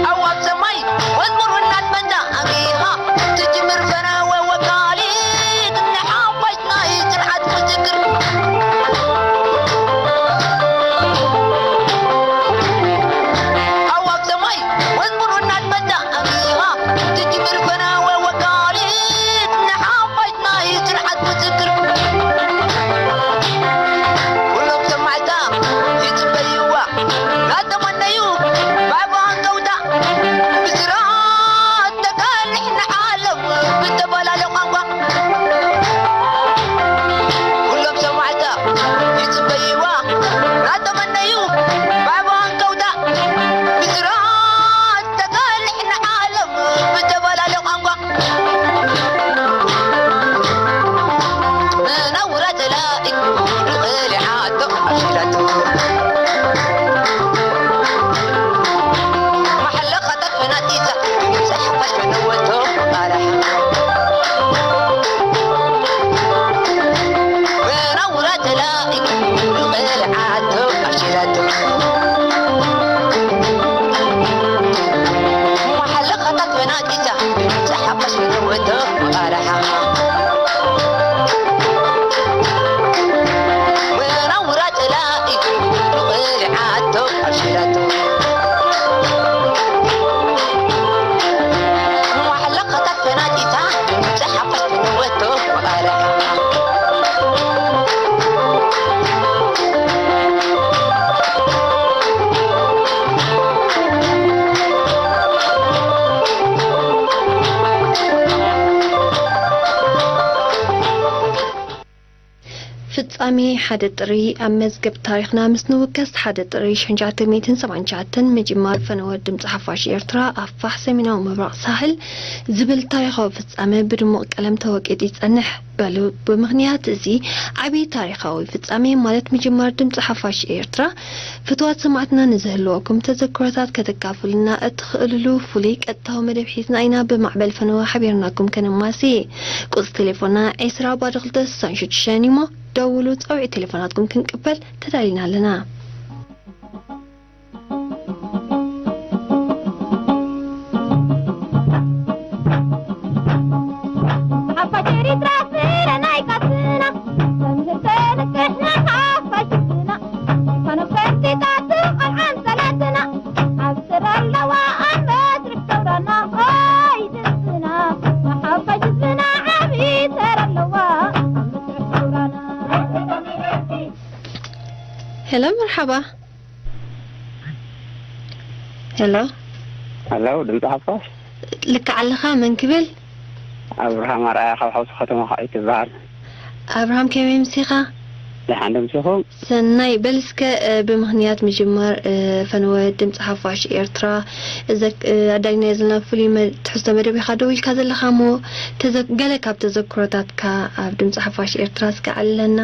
ኣዋብ ሰማይ ወዝሙር እናትመንታ ኣሚኻ ትጅምር ፈነወ ወካሊት ንሓፋሽ ናይ ስርዓት ምስክር። ኣዋብ ሰማይ ወዝሙር እናትመንታ ኣሚኻ ትጅምር ፈነወ ወካሊት ንሓፋሽ ናይ ስርዓት ምስክር። ኩሎም ሰማዕታ ይጽበይዋ ናተመነዩ ባዕባ ሃንቀውታ ብስራት ተጋልሕ ንዓለም ብተፈላለዩ ቋንቋ። ኩሎም ሰማዕታ ይጽበይዋ ናተመነዩ ባዕባ ሃንቀውታ ብስራት ተጋልሕ ንዓለም ብተፈላለዩ ቋንቋ። መናውራ ጸላኢ ንቐሊዓቶ ኣሽላቶ። መሓለኻታት ፈናጢሳ፣ ድምጺ ሓፋሽ መነወቶ ቃላሓ። መናውራ ጸላኢ ንቐሊዓቶ ኣሽላቶ። መሓለኻታት ፈናጢሳ፣ ድምጺ ሓፋሽ መነወቶ ቃላሓ። መናውራ ጸላኢ ንቐሊዓቶ ኣሽላቶ። መሓለኻታት ፈናጢሳ፣ ድምጺ ሓፋሽ መነወቶ ቃላሓ። ፍጻሜ ሓደ ጥሪ ኣብ መዝገብ ታሪኽና ምስ ንውከስ፣ ሓደ ጥሪ ሽሕን ትሽዓተ ሚእትን ሰብዓን ትሽዓተን ምጅማር ፈነወ ድምጺ ሓፋሽ ኤርትራ ኣፋሕ ሰሜናዊ ምብራቕ ሳሕል ዝብል ታሪኻዊ ፍጻመ ብድሙቕ ቀለም ተወቂጡ ይጸንሕ። በሉ፣ ብምኽንያት እዚ ዓቢ ታሪኻዊ ፍጻሜ፣ ማለት ምጅማር ድምጺ ሓፋሽ ኤርትራ፣ ፍቱዋት ሰማዕትና ንዝህልወኩም ተዘክሮታት ከተካፍሉና እትኽእልሉ ፍሉይ ቀጥታዊ መደብ ሒዝና ኢና። ብማዕበል ፈነወ ሓቢርናኩም ከነማሲ። ቁጽሪ ቴሌፎንና ዕስራ ባዶ ክልተ ስሳን ሽዱሽተን እሞ ደውሉ፣ ጸውዒ ቴሌፎናትኩም ክንቅበል ተዳሊና ኣለና። ሓፋሽ ኤሪትራ ፍረ ናይ ቃልስና፣ መምህር ተነቅሕና ሓፋሽ ህዝብና፣ ፋኖ ፈንቲታቱ ቆልዓን ጸላእትና፣ ኣብ ስረ ኣለዋ ኣብ መስርሕ ሰውራና፣ ኦይ ህዝብና፣ ንሓፋሽ ህዝብና ዓቢ ተራ ኣለዋ ኣብ መስርሕ ሰውራና። ሄሎ፣ መርሓባ። ሄሎ። ሄሎ፣ ድምፂ ሓፋሽ? ልክዕ ኣለኻ፣ መን ክብል? ኣብርሃም ኣርኣያ ካብ ሓውሲ ከተማ ኳዕቲ ይበሃል። ኣብርሃም፣ ከመይ ምሲኻ? ደሓን ዶ ምሲኹም? ሰናይ። በል እስከ፣ እ፣ ብምኽንያት ምጅማር፣ እ፣ ፈነወ ድምፂ ሓፋሽ ኤርትራ፣ እዘ፣ እ፣ ኣዳሊናዮ ዘለና ፍሉይ መ-፣ ትሕዝቶ መደብ ኢኻ ደው ኢልካ ዘለኻ እሞ፣ ተዘ-፣ ገለ ካብ ተዘክሮታትካ ኣብ ድምፂ ሓፋሽ ኤርትራ እስከ ኣዕልለና።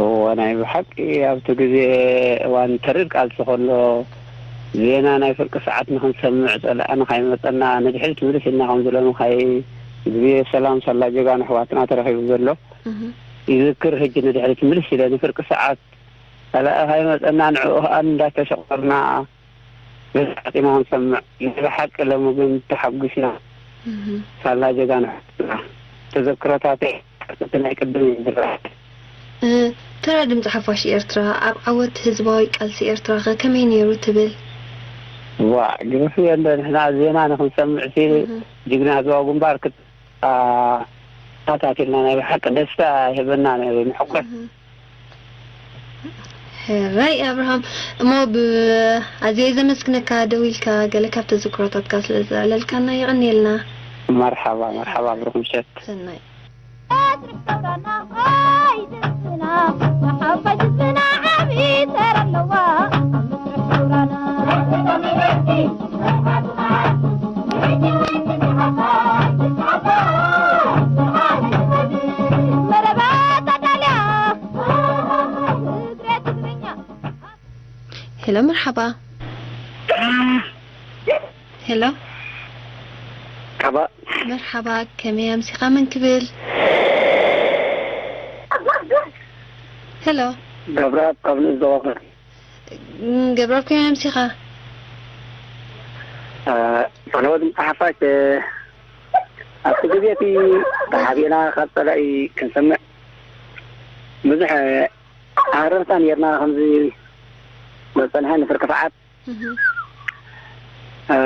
እወ፣ ናይ ብሓቂ ኣብቲ ግዜ እዋን ተሪር ቃልሲ ከሎ፣ ዜና ናይ ፍርቂ ሰዓት ንኽንሰምዕ፣ ጸላኢ ንኻይመጸና፣ ንድሕሪት ምልስ ኢልና፣ ከምዚ ሎሚ ኸይ ግዜ ሰላም ሳላ ጀጋኑ ኣሕዋትና ተረኺቡ ዘሎ እህ። ይዝክር። ሕጂ ንድሕሪት ምልስ ኢለ፣ ንፍርቂ ሰዓት ጸላኢ ኻይመጸና፣ ንዕኡ ኸኣ እንዳተሸቆርና፣ ብዛዕባ ዜና ክንሰምዕ፣ ናይ ብሓቂ ሎሚ ግን ተሓጒስና። እህ። ሳላ ጀጋኑ ኣሕዋትና። ተዘክሮታተይ እቲ ናይ ቅድም እዩ ዝረኣይ። እ፣ ተራ ድምጺ ሓፋሽ ኤርትራ ኣብ ዓወት ህዝባዊ ቃልሲ ኤርትራኸ ከመይ ነይሩ ትብል? ዋእ፣ ግርፍ እየ እንዶ ንሕና ዜና ንኽንሰምዕ ሲ እህ። ጅግና ህዝባዊ ግንባር ክት-፣ ኣ፣ ታታቲልና ናይ ብሓቂ ደስታ ይህበና ነይሩ፣ ንሕጎስ። እህ። ሕራይ ኣብርሃም፣ እሞ ብ-፣ ኣዝየ ዘመስግነካ ደው ኢልካ ገለ ካብ ተዘክሮታትካ ስለ ዘዕለልካና የቐንየልና። መርሓባ፣ መርሓባ፣ ብሩኽ ምሸት። ሰናይ። ሄሎ፣ መርሓባ። ሄሎ። ካብ መርሓባ፣ ከመይ ኣምሲኻ? መን ክብል? ሄሎ። ገብረኣብ ካብ ንእስ ዞባ። እም፣ ገብረኣብ ከመይ ኣምሲኻ? እ፣ ፈነወ ድምፂ ሓፋሽ፣ እ፣ ኣብቲ ግዜ እቲ ተሓቢእና ካብ ጸላኢ ክንሰምዕ ብዙሕ፣ እ፣ ሃረርታ ነይርና። ከምዚ ዝጸንሐ ንፍርቂ ሰዓት እህ። እ፣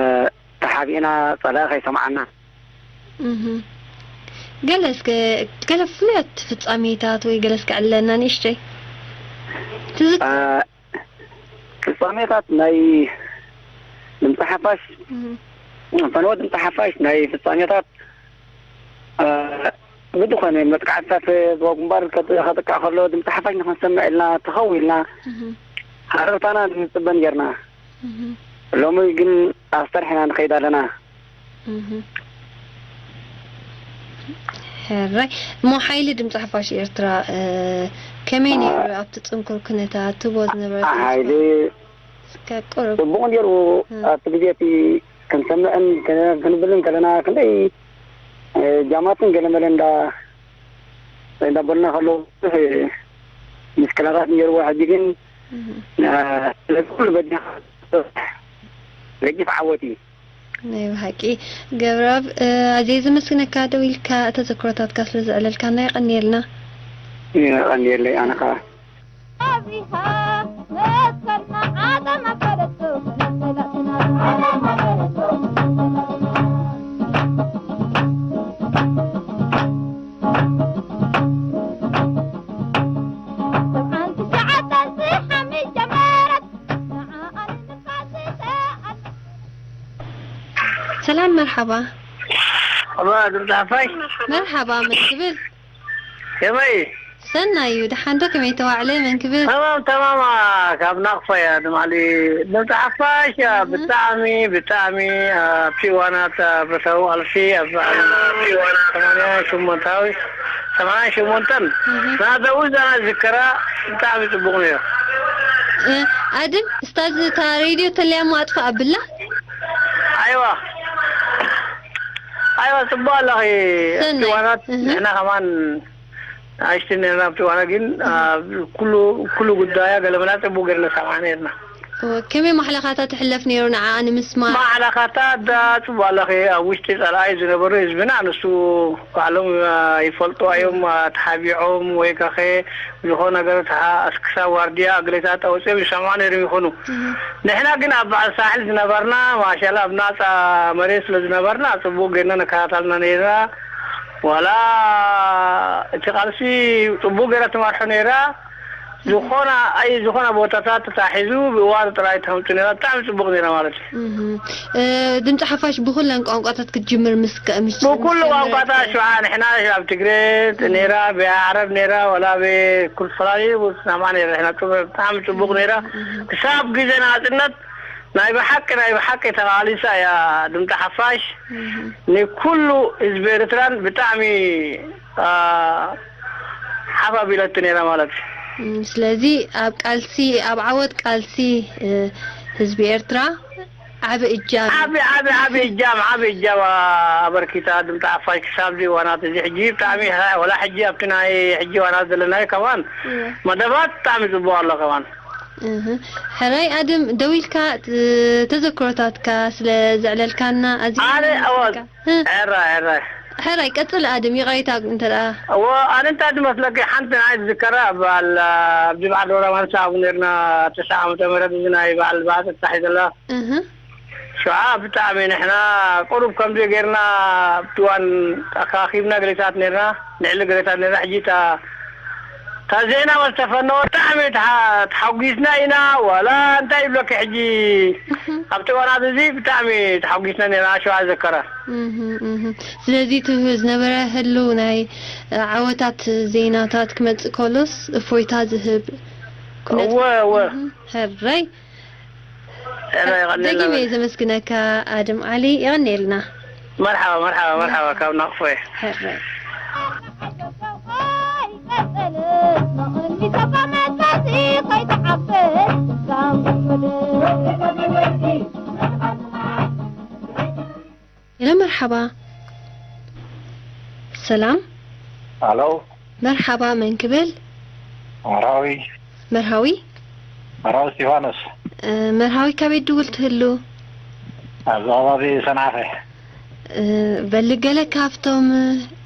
ተሓቢእና ጸላኢ ከይሰምዓና። እህ። ገለ እስከ፣ ገለ ፍሉያት ፍጻሜታት ወይ ገለ እስከ ዕለና ንእሽተይ። ትዝ- እ፣ ፍጻሜታት ናይ ድምጺ ሓፋሽ፣ እህ። ፈነወ ድምጺ ሓፋሽ ናይ ፍጻሜታት፣ እ፣ ብዝኾነ መጥቃዕትታት ዞባ ግንባር ከጥ-፣ ከጥቅዕ ከሎ ድምጺ ሓፋሽ ንኽንሰምዕ ኢልና ተኸው ኢልና እህ። ሃረርታና ንጽበ ነይርና። እህ። ሎሚ ግን ኣብ ስራሕ ኢና ንኸይድ ኣለና። እህ። ሕራይ። እሞ ሓይሊ ድምፂ ሓፋሽ ኤርትራ፣ እ፣ ከመይ ነይሩ ኣብቲ ጽንኩር ኩነታት፣ ትህቦ ዝነበረ ሓይሊ ተስፋ? እስከ ቁሩብ። ጽቡቕ ነይሩ። እም። ኣብቲ ግዜ እቲ ክንሰምዕን ክን-፣ ክንብልን ከለና ክንደይ፣ እ፣ ጃማትን ገለመለ እንዳ-፣ እንዳበልና ከለዉ ብዙሕ ምሽክላታት ነይርዎ። ሕጂ ግን፣ እም። እ፣ ስለዚ ኩሉ በዲኻ ገዲፍ ዓወት እዩ። ናይ ብሓቂ ገብረኣብ፣ እ፣ ኣዝየ ዘመስግነካ ደው ኢልካ ተዘክሮታትካ ስለ ዘዕለልካና የቐንየልና። የቐንየለይ ኣነ ኸኣ። ኣብሪሃ መስቀልና ዓለም ኣፈለጡ። ሰብዓን ትሽዓተን ዝሓምስ ጀመረት። ሰላም፣ መርሓባ። ኣባ ድምፂ ሓፋሽ። መርሓባ፣ መን ክብል? ከመይ? ሰናይ እዩ። ደሓን ዶ? ከመይ ተዋዕለ? መን ክብል? ተማም፣ ተማም፣ ኣ፣ ካብ ናቕፋ እያ። ንማዕሊ ድምፂ ሓፋሽ እያ። እህ። ብጣዕሚ፣ ብጣዕሚ፣ ኣ፣ ኣብቲ እዋናት፣ ኣ፣ ብረታዊ ቃልሲ ኣብ በዓል ሰማንያ ሸሞንታዊ፣ ሰማንያ ሸሞንተን እህ። ናተው ዛና ዝከራ ብጣዕሚ ጽቡቕ ነይሩ። እ፣ ኣድም፣ እስታዝ፣ እታ ሬድዮ ተለያ እሞ ኣጥፍእ ኣብላ። ኣይዋ። ኣይዋ፣ ጽቡቕ ኣለኺ። ሰናይ። ኣብቲ እዋናት እህ። ንሕና ከማን ንኣሽቱ ነርና ኣብቲ እዋና፣ ግን፣ እህ። ኣብ ኩሉ፣ ኩሉ ጉዳያ ገለ መላ ጽቡቕ ገርና ሰማዕና ነርና። እወ፣ ከመይ ማሕለኻታ ትሕለፍ ነይሩ ንዓኣ ንምስማዕ? ማሕለኻታ ዳ ጽቡቕ ኣለኺ። ኣብ ውሽጢ ጸላኢ ዝነበሩ ህዝብና ንሱ ባዕሎም፣ አ፣ ይፈልጡ እዮም፣ አ፣ ተሓቢዖም ወይ ከኸ ዝኾነ ነገር ተሓ-፣ ኣስክሳ ዋርድያ እግሬታት ኣውፅኦም ይሰምዑ ነይሮም ይኾኑ። እህ። ንሕና ግን ኣብ በዓል ሳሕል ዝነበርና፣ ማሻላ ኣብ ናፃ መሬት ስለ ዝነበርና ጽቡቕ ጌርና ነከታተልና ነይርና። ዋላ እቲ ቃልሲ ጽቡቕ ጌራ ትመርሖ ነይራ። ዝኾነ፣ ኣይ፣ ዝኾነ ቦታታት ተታሒዙ ብእዋኑ ጥራይ ተቐምጡ ነይራ። ብጣዕሚ ጽቡቕ ነይራ ማለት እዩ። እህ። እ፣ ድምፂ ሓፋሽ ብኹለን ቋንቋታት ክትጅምር ምስ ከ-፣ ምስ ብኩሉ ጀመረት ቋንቋታት ሽዓ ንሕና ኣብ ትግረ እህ። ነይራ፣ ብዓረብ ነይራ፣ ወላ ብኩል ፈላለዩ ሰማዕ ነይራ። ንሕና ጽቡቕ፣ ብጣዕሚ ጽቡቕ ነይራ። እህ። ክሳብ ግዜ ናጽነት ናይ ብሓቂ፣ ናይ ብሓቂ ተቓሊሳ እያ ድምፂ ሓፋሽ። እህ። ንኩሉ ህዝቢ ኤርትራን ብጣዕሚ፣ አ፣ ሓፍ ኣቢለቱ ነይራ ማለት እዩ። እም፣ ስለዚ ኣብ ቃልሲ፣ ኣብ ዓወት ቃልሲ፣ እ፣ ህዝቢ ኤርትራ ዓቢ እጃም ዓቢ፣ ዓቢ፣ ዓቢ እጃም፣ ዓቢ እጃም ኣበርኪታ ድምፂ ሓፋሽ ክሳብ እዚ እዋናት እዚ። ሕጂ ብጣዕሚ ወላ ሕጂ ኣብቲ ናይ ሕጂ እዋናት ዘለናዮ ከማን እወ። መደባት ብጣዕሚ ጽቡቕ ኣሎ ከማን። እህ። ሕራይ ኣድም፣ ደው ኢልካ፣ እ፣ ተዘክሮታትካ ስለ ዘዕለልካና ኣዝየ ኣነ፣ እወ፣ ነመስግነካ። እ። ሕራይ፣ ሕራይ። ሕራይ፣ ቀጽል ኣድም፣ ይቕሬታ እንተ ደኣ። እወ፣ ኣነ እንታይ ዝመስለኪ፣ ሓንቲ ንዓይ ዝዝከራ በዓል፣ ኣብዚ በዓል ዶራ ማንሳ ኣብ ነርና ተስዓ ዓመተ ምህረት፣ እዚ ናይ በዓል በዓል ተታሒ ዘላ። እህ። ሽዓ ብጣዕሚ ንሕና ቁሩብ ከምዚ ጌርና ኣብቲ እዋን ኣካኺብና ገሌታት ነርና፣ ንዕሊ ገሌታት ነርና። ሕጂ እታ፣ እታ ዜና ወስተፈነወ ብጣዕሚ ተሓ-፣ ተሓጒስና ኢና። ዋላ እንታይ ይብለኪ ሕጂ እህ። ኣብቲ እዋናት እዚ ብጣዕሚ ተሓጒስና ነርና። ሽዓ ዘከራ። እህ፣ እህ። ስለዚ እቲ ዝነበረ ህልው ናይ ዓወታት ዜናታት ክመጽእ ከሎስ እፎይታ ዝህብ ኩነት እወ፣ እወ። እህ፣ ሕራይ። ሕራይ፣ የቐንየልና ደጊመ እየ በል። ዘመስግነካ ኣድም ዓሊ፣ የቐንየልና። መርሓባ፣ መርሓባ፣ መርሓባ፣ ካብ ናቕፎ እየ። ሕራይ። ሄሎ፣ መርሓባ። ሰላም። ኣሎ። መርሓባ፣ መን ክብል? መርሃዊ። መርሃዊ? መርሃዊ እስቲፋኖስ። እ፣ መርሃዊ፣ ካበይ ድውል ትህሉ? ኣብዚ ከባቢ ሰንዓፈ። እ፣ በሊ ገለ ካብቶም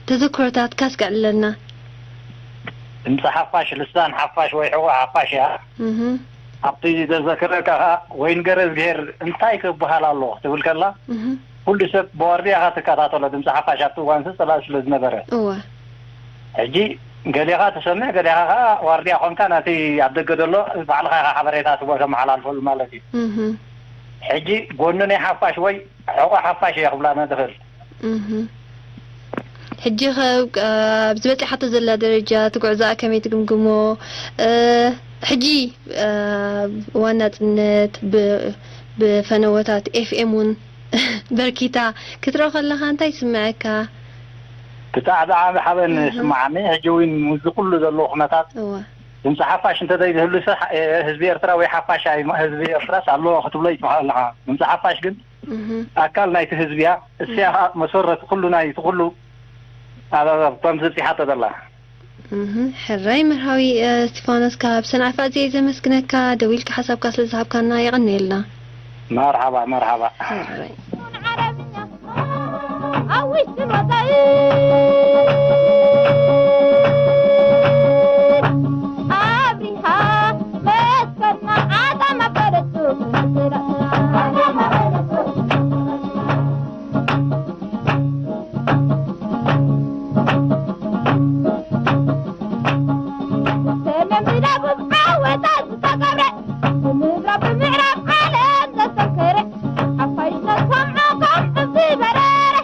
ተዘክሮታትካ እስከ ኣዕልለና። ድምፂ ሓፋሽ፣ ልሳን ሓፋሽ ወይ ሕቖ ሓፋሽ እያ። እህ፣ ኣብቲ ዘዘክረካ ኸዓ፣ ወይ ንገረ እግዚኣብሔር እንታይ ክበሃል ኣሎ ክትብል ከላ፣ እህ፣ ኩሉ ሰብ ብዋርድያ ኢኻ ትከታተሎ። ድምፂ ሓፋሽ ኣብቲ እዋን ጽላል ስለ ዝነበረ። እወ። ሕጂ ገሌኻ ትሰምዕ፣ ገሌኻ ኸዓ ዋርድያ ኾንካ ናቲ ኣብ ደገ ዘሎ ባዕልኻ ኢኻ ሓበሬታ ትቦ ተመሓላልፈሉ ማለት እዩ። እህ፣ ሕጂ ጎኒ ናይ ሓፋሽ ወይ ሕቖ ሓፋሽ እየ ክብላ ንኽእል። እህ። ሕጂ ኸ፣ እ፣ ኣብዚ በጺሓቶ ዘላ ደረጃ ትጉዕዞኣ ከመይ ትግምግሞ? እ፣ ሕጂ፣ እ፣ እዋን ናጽነት ብ-፣ ብፈነወታት ኤፍ ኤም እውን በርኪታ ክትረኦ ከለኻ እንታይ ይስምዐካ? ብጣዕሚ ዓቢ ሓበን እህ። ይስምዓኒ። ሕጂ እውን ምስዚ ኩሉ ዘለዎ ኩነታት እወ። ድምፂ ሓፋሽ እንተዘይዝህሉስ፣ እ፣ ህዝቢ ኤርትራ ወይ ሓፋሽ ኣይ-፣ ህዝቢ ኤርትራስ ኣለዎ ክትብሎ ይትኽእል ኣለኻ። ድምፂ ሓፋሽ ግን እህ፣ ኣካል ናይቲ ህዝቢ እያ። እሲኣ ኸዓ መሰረት ኩሉ ናይቲ ኩሉ ኣብ፣ ኣብ፣ ኣብ፣ ከም ዝበፂሓቶ ዘላ። እህ። ሕራይ መርሃዊ፣ እ፣ እስቲፋኖስ፣ ካብ ሰንዓፈ ኣዝየ ዘመስግነካ፣ ደዊልካ ሓሳብካ ስለ ዝሃብካና የቐንየልና። መርሓባ፣ መርሓባ። ሕራይ። ኣብ ውሽጥን ወጻኢ ኣብሪሃ መስኮትና ዓጋመ ፈለጡ። ሰሜን ብደቡብ ዓወታት ዝተገብረ፣ ብምብራቕ ብምዕራብ ዓለም ዘስተንከረ፣ ሓፋሽ ነሰምዖ ከም ዑፍ ዝበረረ፣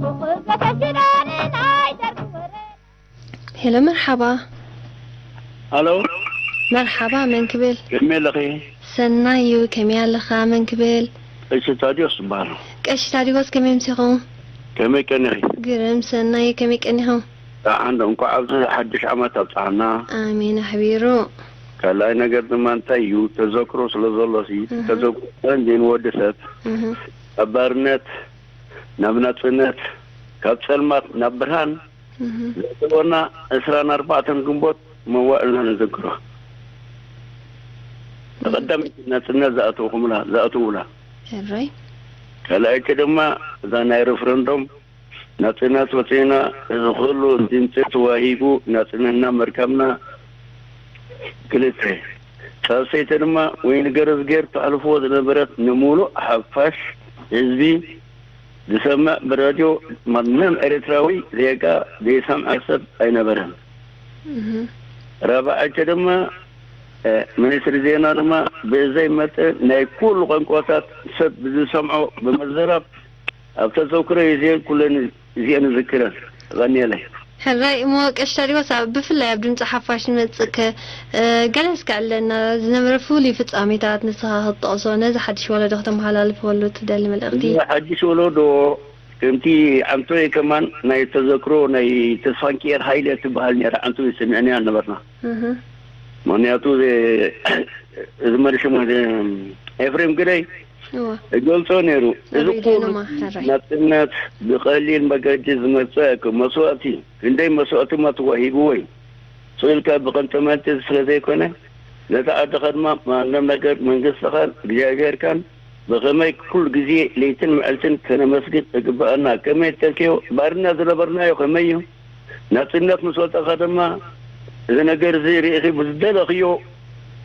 ብኽብዘተ ሽደን ናይ ደርጊ ወረ። ሄሎ፣ መርሓባ። ኣሎ፣ መርሓባ፣ መን ክብል? ከመይ ኣለኺ? ሰናይ እዩ፣ ከመይ ኣለኻ? መን ክብል? ቀሺ ታዲዮስ እበሃል። ቀሺ ታዲዎስ፣ ከመይ ኣምሲኹም? ከመይ ቀኒኺ? ግርም፣ ሰናይ እዩ፣ ከመይ ቀኒኹም? ደሓን ዶ? እንኳዕ ኣብዚ ሓድሽ ዓመት ኣብፅሓና። ኣሜን፣ ኣሕቢሩ። ካልኣይ ነገር ድማ እንታይ እዩ? ተዘክሮ ስለ ዘሎ ሲ፣ እህ። ተዘክሮ እንጂ ንወዲ ሰብ እህ፣ ካብ ባርነት ናብ ናፅነት፣ ካብ ፀልማት ናብ ብርሃን እህ። ዘእተወና ዕስራን ኣርባዕተን ግንቦት መዋእልና ነዘክሮ። ቀዳመይቲ ናፅነት ዝኣተውኩምላ፣ ዝኣተውላ። ሕራይ። ካልኣይቲ ድማ እዛ ናይ ሬፈረንዶም ናፅነት ወፂእና፣ እዚ ኩሉ ድምፂ ተዋሂቡ ናፅነትና መርካብና። ክልተ፣ ሳልሰይቲ ድማ ወይ ንገረዝጌር ተሕልፎ ዝነበረት ንምሉእ ሓፋሽ ህዝቢ ዝሰምዕ ብራድዮ ማንም ኤርትራዊ ዜጋ ዘይሰምዐ ሰብ ኣይነበረን። እህ፣ ራብዓይቲ ድማ፣ እ፣ ሚኒስትሪ ዜና ድማ ብዘይ መጠን ናይ ኩሉ ቋንቋታት ሰብ ብዝሰምዖ ብምዝራብ ኣብ ተዘክሮ እዚአን ኩለን እዚአን እዝክረን። ቀኒየለይ። ሕራይ እሞ ቀሺ ታዲዎስ፣ ኣብ፣ ብፍላይ ኣብ ድምፂ ሓፋሽ ንመፅእ ከ፣ እ፣ ገለ እስከ ኣለና፣ ዝነበረ ፍሉይ ፍጻሜታት ንስኻ ክትጠቕሶ፣ ነዚ ሓድሽ ወለዶ ከተመሓላልፈሉ ትደሊ መልእኽቲ? እዚ ሓድሽ ወለዶ ከምቲ ዓንቶይ ከማን ናይ ተዘክሮ ናይ ተስፋንኪኤል ሃይለ ትበሃል ነይራ። ዓንቶይ ስምዕንያ ነበርና። እህ፣ ምኽንያቱ እዚ፣ እዚ መን ሽሙ፣ እዚ ኤፍሬም ግደይ እወ። እገልጾ ነይሩ። እዚ ኣበይ ኩሉ ደይኖማ፣ ሕራይ። ናጽነት ብቐሊል መገዲ ዝመጸ መስዋእቲ፣ ክንደይ መስዋእቲ ማ ተዋሂብዎ እዩ። ስቕ ኢልካ ብቐንጠመንጢ ስለ ዘይኮነ፣ ነታ ዓድኻ ድማ ማንም ነገር መንግስትኻን እግዚኣብሄርካን ብኸመይ ኩሉ ግዜ ለይትን መዓልትን ከነመስግን እግበኣና። ከመይ ተንክዮ ባርና ዝነበርናዮ ከመይ እዩ? ናጽነት ምስ ወጸኻ ድማ እዚ ነገር እዚ ርኢኺ ብዝደለኽዮ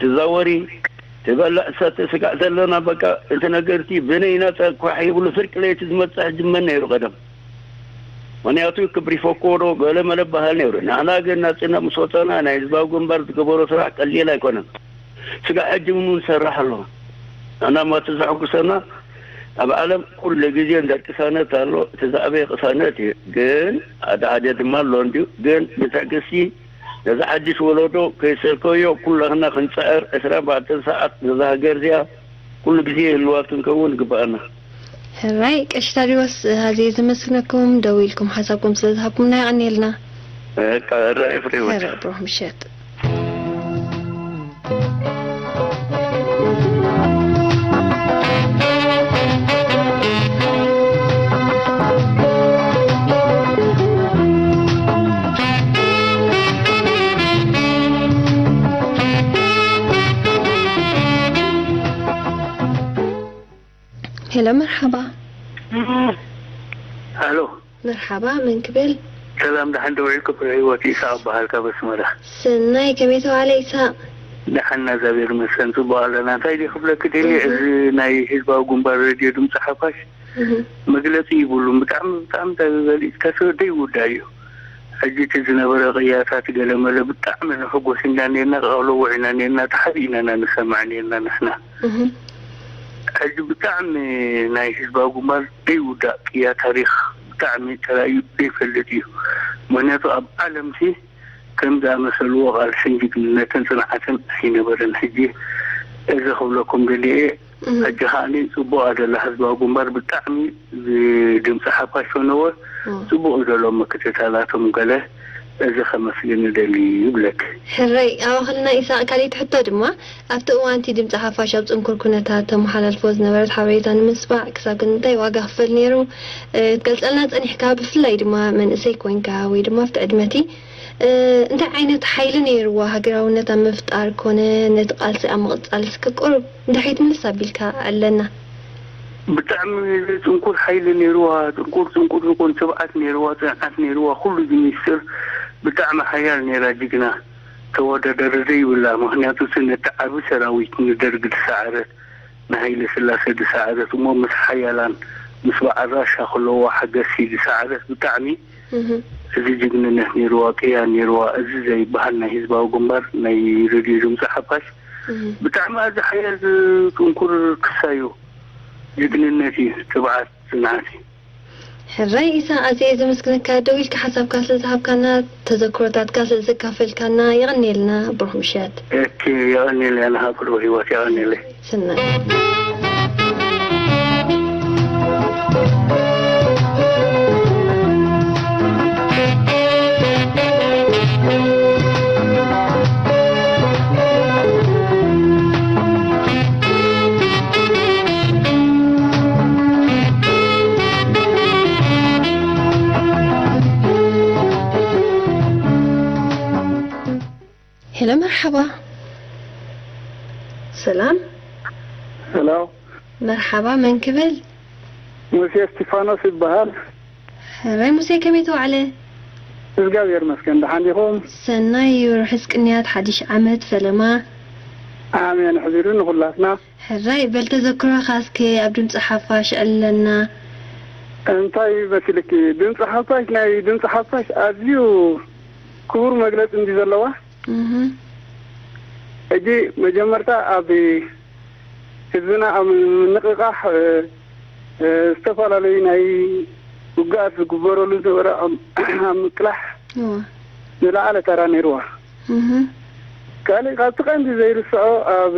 ትዛወሪ፣ ትበልዕ ትሰቲ ስጋዕ ዘለና በቃ እቲ ነገርቲ ብነይ ናጻ ኳሕ ይብሉ ፍርቂ ለይቲ ዝመጽእ ሕጂ መን ነይሩ ቀደም? ምኽንያቱ ክብሪ ፈኮዶ ገለ መለ በሃል ነይሩ። ንሕና ግን ናጽነት ምስ ወጸና ናይ ህዝባዊ ግንባር ዝገበሮ ስራሕ ቀሊል ኣይኮነን። ስጋዕ ሕጂ እውን ንሰርሕ ኣሎ። ንሕና ማት ዘሐጉሰና ኣብ ዓለም ኩሉ ግዜ እንዳ ቅሳነት ኣሎ። እቲ ዝዓበየ ቅሳነት እዩ። ግን ሓደ ሓደ ድማ ኣሎ እንድዩ። ግን ብትዕግስቲ ነዚ ሓድሽ ወለዶ ከይሰልከዮ ኩላህና ክንጽዕር ዕስራ ኣርባዕተ ሰዓት ነዛ ሃገር እዚኣ ኩሉ ግዜ ህልዋት ክንከውን ይግበኣና። ሕራይ ቀሺ ታዲዎስ፣ ኣዝየ ዘመስግነኩም፣ ደው ኢልኩም ሓሳብኩም ስለ ዝሃብኩምና የቐንየልና። በቃ ሕራይ ፍሬወት። ሕራይ ብሩኽ ምሸት። ሄሎ፣ መርሓባ። ሃሎ፣ መርሓባ፣ መን ክብል? ሰላም፣ ደሓን ዶ ውዒልኩም? ፍረ ህይወት ኢሳቕ እበሃል ካብ ኣስመራ። ሰናይ፣ ከመይ ተዋዕለ ኢሳቕ? ደሓን፣ እግዚኣብሔር ይመስገን፣ ጽቡቕ ኣለና። እንታይ ድየ ክብለኪ ደልየ፣ እህ። እዚ ናይ ህዝባዊ ግንባር ሬድዮ ድምፂ ሓፋሽ እህ። መግለፂ ይብሉን፣ ብጣዕሚ ብጣዕሚ እንታይ ገሊፅካ ሰብ ዘይውዳእ እዩ። ሕጂ እቲ ዝነበረ ቅያታት ገለመለ ብጣዕሚ ንሕጎስ ኢና ነርና፣ ቀቕለዎ ኢና ነርና፣ ተሓቢእና ኢና ንሰማዕ ነርና ንሕና። እህ። ሕጂ ብጣዕሚ ናይ ህዝባዊ ግንባር ዘይውዳእ ቅያ ታሪኽ ብጣዕሚ ተራእዩ ዘይፈልጥ እዩ። ምክንያቱ ኣብ ዓለምሲ ከም ዝኣመሰልዎ ቃልስን ጅግንነትን ጽንዓትን ኣይነበረን። ሕጂ እዚ ክብለኩም ደልየ እየ። እህ። ሕጂ ከዓኒ ጽቡቕ ኣደላ ህዝባዊ ግንባር ብጣዕሚ ድምፂ ሓፋሽ ፈነወ እህ። ጽቡቕ ዘሎ ምክትታላቶም ገለ እዚ ከመስግን እደሊ ይብለክ። ሕራይ፣ ኣዋኽልና ኢሳቕ። ካልኣይቲ ሕቶ ድማ፣ ኣብቲ እዋን እቲ ድምፂ ሓፋሽ ኣብ ጽንኩር ኩነታት ተመሓላልፎ ዝነበረት ሓበሬታ ንምስማዕ ክሳብ ክንደይ ዋጋ ክፈል ነይሩ? እ፣ ክትገልጸልና ጸኒሕካ፣ ብፍላይ ድማ መንእሰይ ኮንካ ወይ ድማ ኣብቲ ዕድመቲ፣ እ፣ እንታይ ዓይነት ሓይሊ ነይርዋ ሃገራውነት ኣብ ምፍጣር ኮነ ነቲ ቃልሲ ኣብ ምቕጻል እስከ ቁሩብ እንድሕሪት ምልስ ኣቢልካ ኣለና። ብጣዕሚ ጽንኩር ሓይሊ ነይርዋ፣ ጽንኩር ጽንኩር ዝኾን ትብዓት ነይርዋ፣ ጽንዓት ነይርዋ፣ ኩሉ ዝሚስጥር ብጣዕሚ ሓያል ነይራ፣ ጅግና ተወዳዳሪ ዘይብላ። ምክንያቱ እቲ ነቲ ዓቢ ሰራዊት ንደርግ ዝሰዓረት፣ ንሃይለ ስላሴ ዝሰዓረት እሞ ምስ ሓያላን ምስ በዓል ራሻ ከለዎ ሓገዝቲ ዝሰዓረት ብጣዕሚ እህ። እዚ ጅግንነት ነይርዋ፣ ቅያ ነይርዋ። እዚ ዘይበሃል ናይ ህዝባዊ ግንባር ናይ ሬድዮ ድምፂ ሓፋሽ እህ። ብጣዕሚ ኣዚ ሓያል ጥንኩር ክሳዩ ጅግንነት እዩ፣ ትብዓት፣ ጽንዓት እዩ። ሕራይ ኢሳቕ፣ ኣዝየ ዘመስግነካ። ደው ኢልካ ሓሳብካ ስለ ዝሃብካና፣ ተዘክሮታትካ ስለ ዘካፈልካና የቐንየልና። ብሩኽ ምሸት። እኪ የቐንየለይ፣ ኣነ ኸኣ ብሩኽ ህይወት የቐንየለይ። ሰናይ። ሄሎ፣ መርሓባ። ሰላም። ሄሎ፣ መርሓባ፣ መን ክብል? ሙሴ እስቲፋኖስ ይበሃል። ሕራይ ሙሴ፣ ከመይ ተዋዕለ? እግዚኣብሔር ይመስገን፣ ደሓን ዲኹም? ሰናይ እዩ። ርሑስ ቅንያት ሓድሽ ዓመት ፈለማ። ኣሜን። ሕዚሩ ንኹላትና። ሕራይ፣ በል ተዘክሮኻ እስከ ኣብ ድምፂ ሓፋሽ ዕለና። እንታይ መሲልኪ፣ ድምፂ ሓፋሽ፣ ናይ ድምፂ ሓፋሽ ኣዝዩ ክቡር መግለፂ እንዲ ዘለዋ። እህ። ሕጂ መጀመርታ ኣብ ህዝብና ኣብ ምንቕቓሕ፣ እ፣ እ፣ ዝተፈላለዩ ናይ ውግኣት ዝግበረሉ ዝነበረ ኣብ፣ ኣብ ምቅላሕ እወ። ዝለዓለ ተራ ነይርዋ። እህ። ካልእ ካብቲ ቀንዲ ዘይርስዖ ኣብ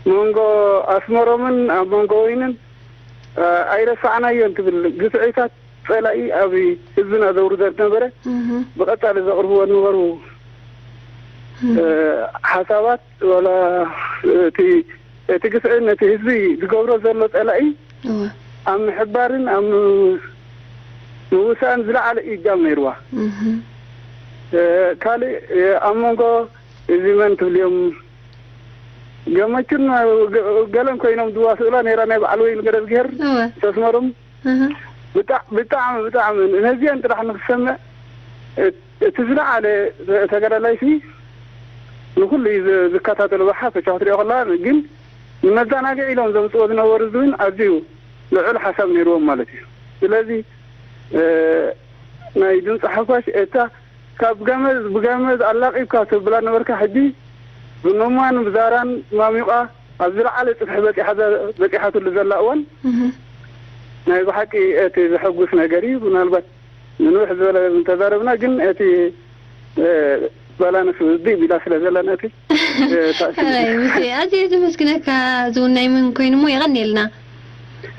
መንጎ ኣስመሮምን ኣብ መንጎ ወይንን፣ እ፣ ኣይረሳዕናዮን ትብል ግፍዒታት ጸላኢ ኣብ ህዝብና ዘውርዶ ዝነበረ እህ። ብቐጻሊ ዘቕርብዎ ዝነበሩ፣ እ፣ ሓሳባት ዋላ እቲ፣ እቲ ግፍዒ ነቲ ህዝቢ ዝገብሮ ዘሎ ጸላኢ እወ። ኣብ ምሕባርን ኣብ ምውሳእን ዝለዓለ እጃም ነይርዋ። እህ። እ፣ ካልእ፣ እ፣ ኣብ መንጎ እዚ መን ትብልዮም ገመቹን ገ-፣ ገለን ኮይኖም ዝዋስኡላ ነይራ ናይ በዓል ወይን ገረዝግሄር እወ። ተስመሮም እህ። ብጣዕ-፣ ብጣዕሚ፣ ብጣዕሚ ነዚአን ጥራሕ ንክሰምዕ እ-፣ እቲ ዝለዓለ ተጋዳላይሲ ንኩሉ እዩ ዝ-፣ ዝከታተሎ። ብሓፈሻ ክትሪኦ ከለካ ግን ንመዘናግዒ ኢሎም ዘምፅዎ ዝነበሩ እዚ እውን ኣዝዩ ልዑል ሓሳብ ነይርዎም ማለት እዩ። ስለዚ፣ እ፣ ናይ ድምፂ ሓፋሽ እታ ካብ ገመድ፣ ብገመድ ኣላቒብካ ትብላ ነበርካ፣ ሕጂ ብኖማን ብዛራን ማሚቋ ኣብ ዝለዓለ ፅፍሒ በፂሓ ዘ-፣ በፂሓትሉ ዘላ እዋን እህ። ናይ ብሓቂ እቲ ዘሐጉስ ነገር እዩ። ምናልባት ንንውሕ ዝበለ እንተዛረብና ግን እቲ፣ እ፣ ባላንስ ውድእ ቢላ ስለ ዘላ ነቲ፣ እ፣ ታእሲ- ሕራይ ሙሴ፣ ኣዝየ ዘመስግነካ። ዝውናይ መን ኮይኑ እሞ የቐንየልና።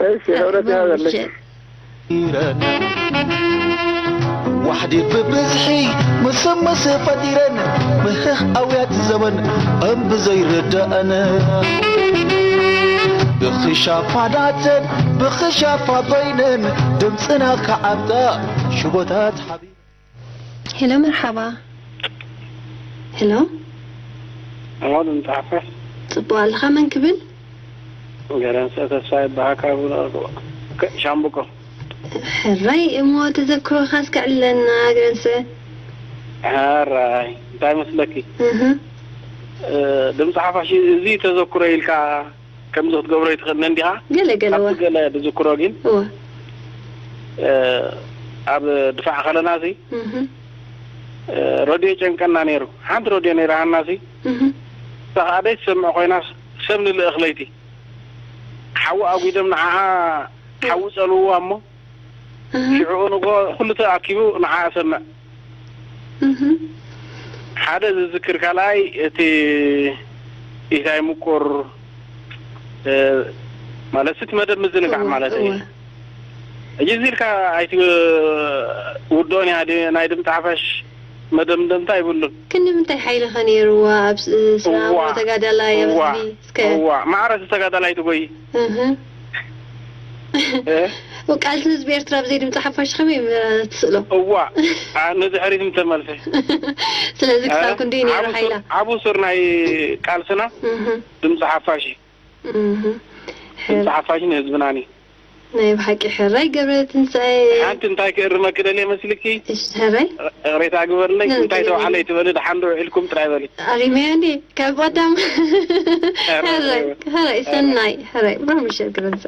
እሺ፣ ህብረት ይሃበለይ። ምሸት። ዋሕዲ ብብዝሒ ምስምስ ፈጢረን ምህኽ ኣውያት ዘበን እምብዘይርዳእን ብኽሻፋ ናተን ብኽሻፋ በይነን ድምፅና ከዓብጣ ሽቦታት ሓቢ ሄሎ፣ መርሓባ። ሄሎ፣ ሄሎ፣ ድምፂ ሓፋሽ። ጽቡቕ ኣለኻ። መን ክብል? ገረንሰ ተስፋ ይበሃል ካብ ሻምብቆ። ሕራይ እሞ ተዘክሮኻስ ከዕልለና ገረንሰ። ሕራይ እንታይ መስለኪ? እህ ድምፂ ሓፋሽ እዚ ተዘክሮ ኢልካ ከምዚ ክትገብሮ ይትኽእል እንዲኻ። ገለ ገለ ዋ ካብቲ ገለ ዝዝክሮ ግን እዋ እ፣ ኣብ ድፋዕ ከለና ሲ እህ እ፣ ረድዮ ጨንቀና ነይሩ። ሓንቲ ረድዮ ነይራሃና ሲ እህ እሳ ከዓ ደይ ትሰምዕ ኮይና ሰብ ንልእኽ ለይቲ ሓዊ ኣጒዶም ንዓኣ ሓዊ ፀልውዋ እሞ እህ ሽዕኡ ንጎ ኩሉ ተኣኪቡ ንዓኣ ሰምዕ። እህ ሓደ ዝዝክር ካልኣይ እቲ ኢታይ ምቁር እ፣ ማለት እቲ መደብ ምዝንጋዕ ማለት እዩ። እወ ሕጂ እዚ ኢልካ ኣይቲ ውድኦን ኢሃ ናይ ድምፂ ሓፋሽ መደምደምታ ይብሉን። ክንዲ ምንታይ ሓይሊ ከ ነይርዋ ኣብ ስ- ስነ ኣእምሮ እዋ፣ ተጋዳላይ ኣብ እዋ፣ ህዝቢ እስከ እዋ ማዕረ እቲ ተጋዳላይ ትጎይ እህ እ? ቃልሲ ህዝቢ ኤርትራ ብዘይ ድምፂ ሓፋሽ ከመይ ትስእሎ? እዋ ኣ፣ ንድሕሪት ምተመልሰ ስለዚ ክሳብ ክንደይ ነይሩ ዓቡ ሓይላ? ሱር- ዓቡ ሱር ናይ ቃልስና እህ ድምፂ ሓፋሽ እዩ። እህ ድምፂ ሓፋሽ ንህዝብናን እዩ። ናይ ብሓቂ ሕራይ ገብረ ትንሳኤ ሓንቲ እንታይ ክእርመኪ ደልየ መስልኪ? እሺ ሕራይ ይቕሬታ ግበርለይ። ነ- እንታይ ተባዕለ ይትበሊ፣ ደሓን ዶ ውዒልኩም ጥራይ በሊ። ኣሪመያ እንዴ ካብ ቀዳም ሕራይ፣ ሕራይ ሕራይ። ሕራይ ሰናይ ሕራይ ብሩህ ምሸት ገረንሰ።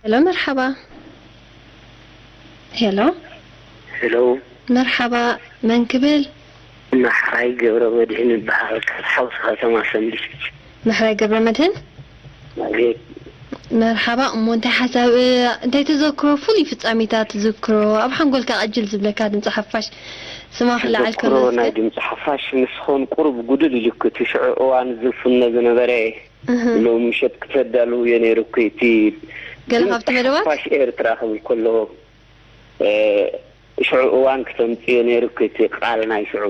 ሄሎ መርሓባ። ሄሎ ሄሎ መርሓባ፣ መን ክብል? መሓራይ ገብረ መድህን ይበሃል። ካብ ሓውሲ ከተማ ሰንቢት። መሕራይ ገብረ መድህን። ኣቤት። መርሓባ። እሞ እንታይ ሓሳብ እንታይ ተዘክሮ፣ ፍሉይ ፍጻሜታት ትዝክሮ ኣብ ሓንጎልካ ቀጅል ዝብለካ ድምፂ ሓፋሽ ስማ ክለዓል ተዘክሮ ከሎ ናይ እስከ? ድምፂ ሓፋሽ ንስኾን ቁሩብ ጉድል ኢሉክ እቲ ሽዑ እዋን ዝፍነ ዝነበረ እህ። ሎም ምሸት ክተዳልውዮ ነይሩ እኮ እቲ ገለ ካብቲ መደባት? ሓፋሽ ኤርትራ ክብል ከሎ እ፣ ሽዑ እዋን ክተምፅዮ ነይሩ እኮ እቲ ቃል ናይ ሽዑ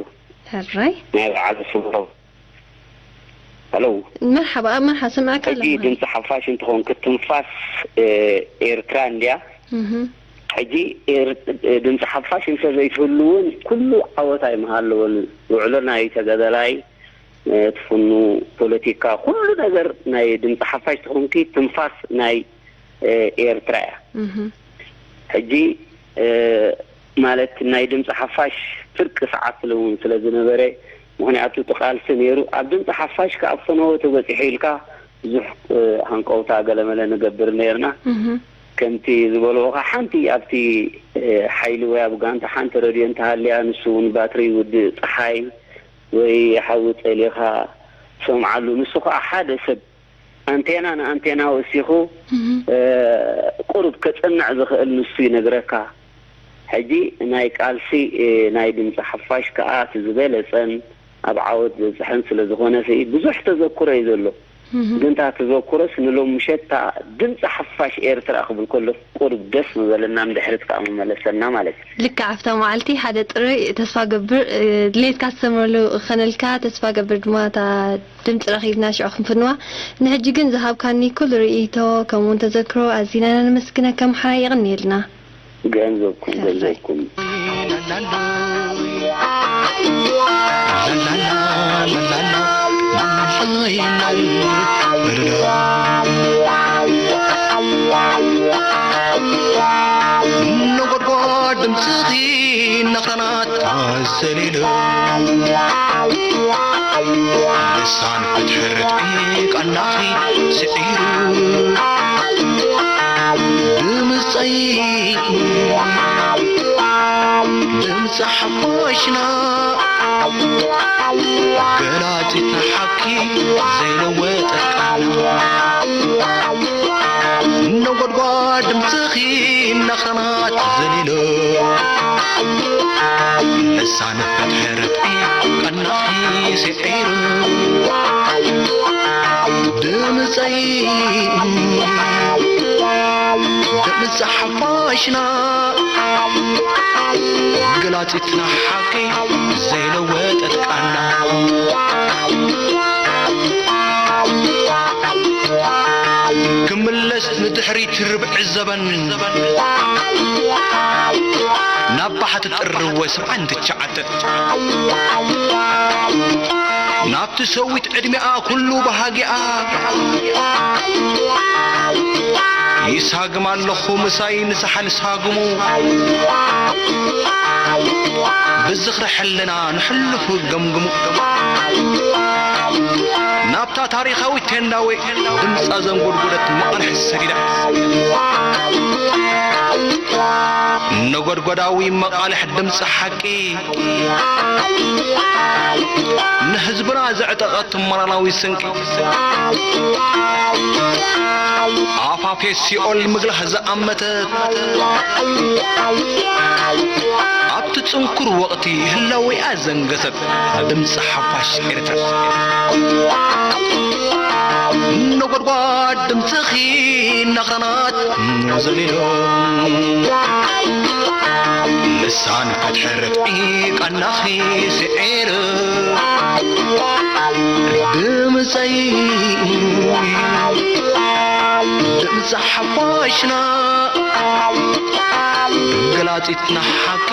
ሕራይ ናይ በዓል ስምሮ። ሄሎ መርሓባ ኣብ መርሓ ስምዕካ ሕጂ ኣለኹ። ድምፂ ሓፋሽ እንትኾን ክትንፋስ እ፣ ኤርትራ እንድያ። እህ። ሕጂ ኤር- ድምፂ ሓፋሽ እንተዘይትህሉ እውን ኩሉ ዓወት ኣይምሃለወን። ውዕሎ ናይ ተጋዳላይ እ፣ ትፍኑ ፖለቲካ ኩሉ ነገር ናይ ድምፂ ሓፋሽ ትኾንኪ ትንፋስ ናይ እ፣ ኤርትራ እያ። እህ። ሕጂ እ፣ ማለት ናይ ድምፂ ሓፋሽ ፍርቂ ሰዓት ስለ እውን ስለ ዝነበረ ምኽንያቱ እቲ ቃልሲ ነይሩ ኣብ ድምፂ ሓፋሽ ከዓ ኣብ ፈነወ ተበፂሑ ኢልካ ብዙሕ እ፣ ሃንቀውታ ገለመለ ንገብር ነርና። እህ። ከምቲ ዝበልዎ ከዓ ሓንቲ ኣብቲ እ፣ ሓይሊ ወይ ኣብ ጋንታ ሓንቲ ረድዮ እንተሃልያ ንሱ እውን ባትሪ ውድእ ፀሓይ ወይ ሓዊ ፀሊኻ ትሰምዓሉ። ንሱ ከዓ ሓደ ሰብ ኣንቴና ንኣንቴና ወሲኹ እህ። እ፣ ቁሩብ ከፅንዕ ዝኽእል ንሱ ይነግረካ። ሕጂ ናይ ቃልሲ እ፣ ናይ ድምፂ ሓፋሽ ከዓ እቲ ዝበለፀን ኣብ ዓወት ዝበፅሐን ስለ ዝኾነ ሲ ብዙሕ ተዘክሮ እዩ ዘሎ። እህ። ግን እታ ተዘክሮስ ንሎም ምሸት እታ ድምፂ ሓፋሽ ኤርትራ ክብል ከሎ ቁሩብ ደስ ምበለና ንድሕሪት ከዓ ምመለሰና ማለት እዩ። ልክዕ ኣብታ መዓልቲ ሓደ ጥሪ ተስፋ ገብር እ፣ ድሌትካ ትሰምረሉ ኸነልካ ተስፋ ገብር ድማ እታ ድምፂ ረኺብና ሽዑ ክንፍንዋ። ንሕጂ ግን ዝሃብካኒ ኩሉ ርእይቶ ከምኡውን ተዘክሮ ኣዚና ኢና ነመስግነካ። መሓራ የቐንየልና። ገንዘብኩም ገንዘብኩም ነጎድጓድ ድምፅኺ ናኽራናት ኣዘሊሉ ልሳን ፍትሒ ርትዒ ቃናኺ ስዒሩ ድምፀይ ድምፂ ሓፋሽና ገላፂት ንሓቂ ዘይለወጠ ቃና ነጎድጓድ ድምፅኺ ናኽራናት ዘሊሉ ልሳን ፍትሒ ርትዒ ቀናኺ ስዒሩ ድምፀይ ንዛ ሓፋሽና ገላጺትና ሓቂ ዘይለወጠት ቃና ክምለስ ንድሕሪት ርብዒ ዘበን ናብ ባሕቲ ጥሪ ወ ሰብዓን ትሽዓተ ናብቲ ሰዊት ዕድሚኣ ኩሉ ባህጊኣ ይሳግም ኣለኹ ምሳይ ንስሓን ሳግሙ ብዝኽሪ ሕልና ንሕልፉ ገምግሙ ናብታ ታሪኻዊት ቴንዳወ ድምጻ ዘንጎድጎደት መቓልሕ ሰዲዳ ነጎድጎዳዊ መቓልሕ ድምጺ ሓቂ ንህዝብና ዘዕጠቐት ሞራላዊ ስንቂ ኣፋፌ ሲኦል ምግላህ ዝኣመተት ኣብቲ ጽንኩር ወቕቲ ህላወኣ ዘንገሰት ድምጺ ሓፋሽ ኤርትራ ነጎድጓድ ድምጽኺ ናኽራናት ዘሊሎ ልሳን ፍትሒ ርትዒ ቀናኺ ስዒሩ ድምጸይ ድምጺ ሓፋሽና ገላጺትና ሓቂ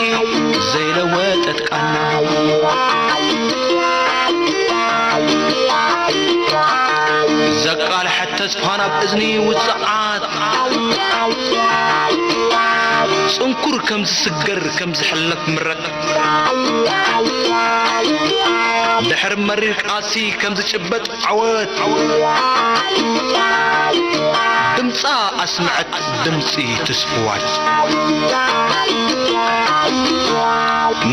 ዘይለወጠት ቃና ዘቃልሐት ተስፋ ናብ እዝኒ ውጽዓት ጽንኩር ከም ዝስገር ከም ዝሕለፍ ምረቕ ድሕሪ መሪር ቃልሲ ከም ዝጭበጥ ዓወት ድምጻ ኣስምዐት ድምጺ ትስፍዋት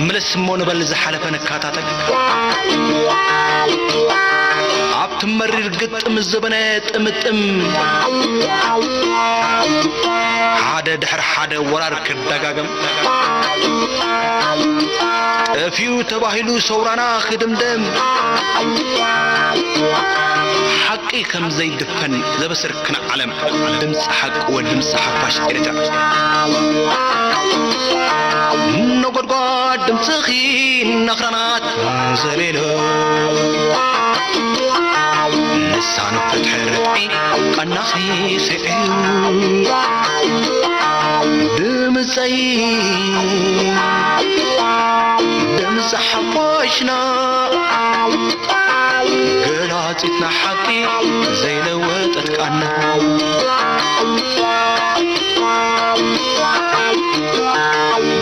ምለስ እሞ ንበል ዝሓለፈ ንከታተል ኣብቲ መሪር ግጥም ዘበነ ጥምጥም ሓደ ድሕሪ ሓደ ወራር ክደጋገም ጠፊኡ ተባሂሉ ሰውራና ክድምደም ሓቂ ከም ዘይድፈን ዘበስር ክነዓለም ድምፂ ሓቂ ወ ድምፂ ሓፋሽ ኤርትራ ነጎድጓድ ድምፅኺ ናኽራናት ዘሌሎ ልሳን ፍትሒ ርትዒ ቀናኺ ስዒሩ ድምፀይ ድምፂ ሓፋሽና ገላፂትና ሓቂ ዘይለወጠት ቃና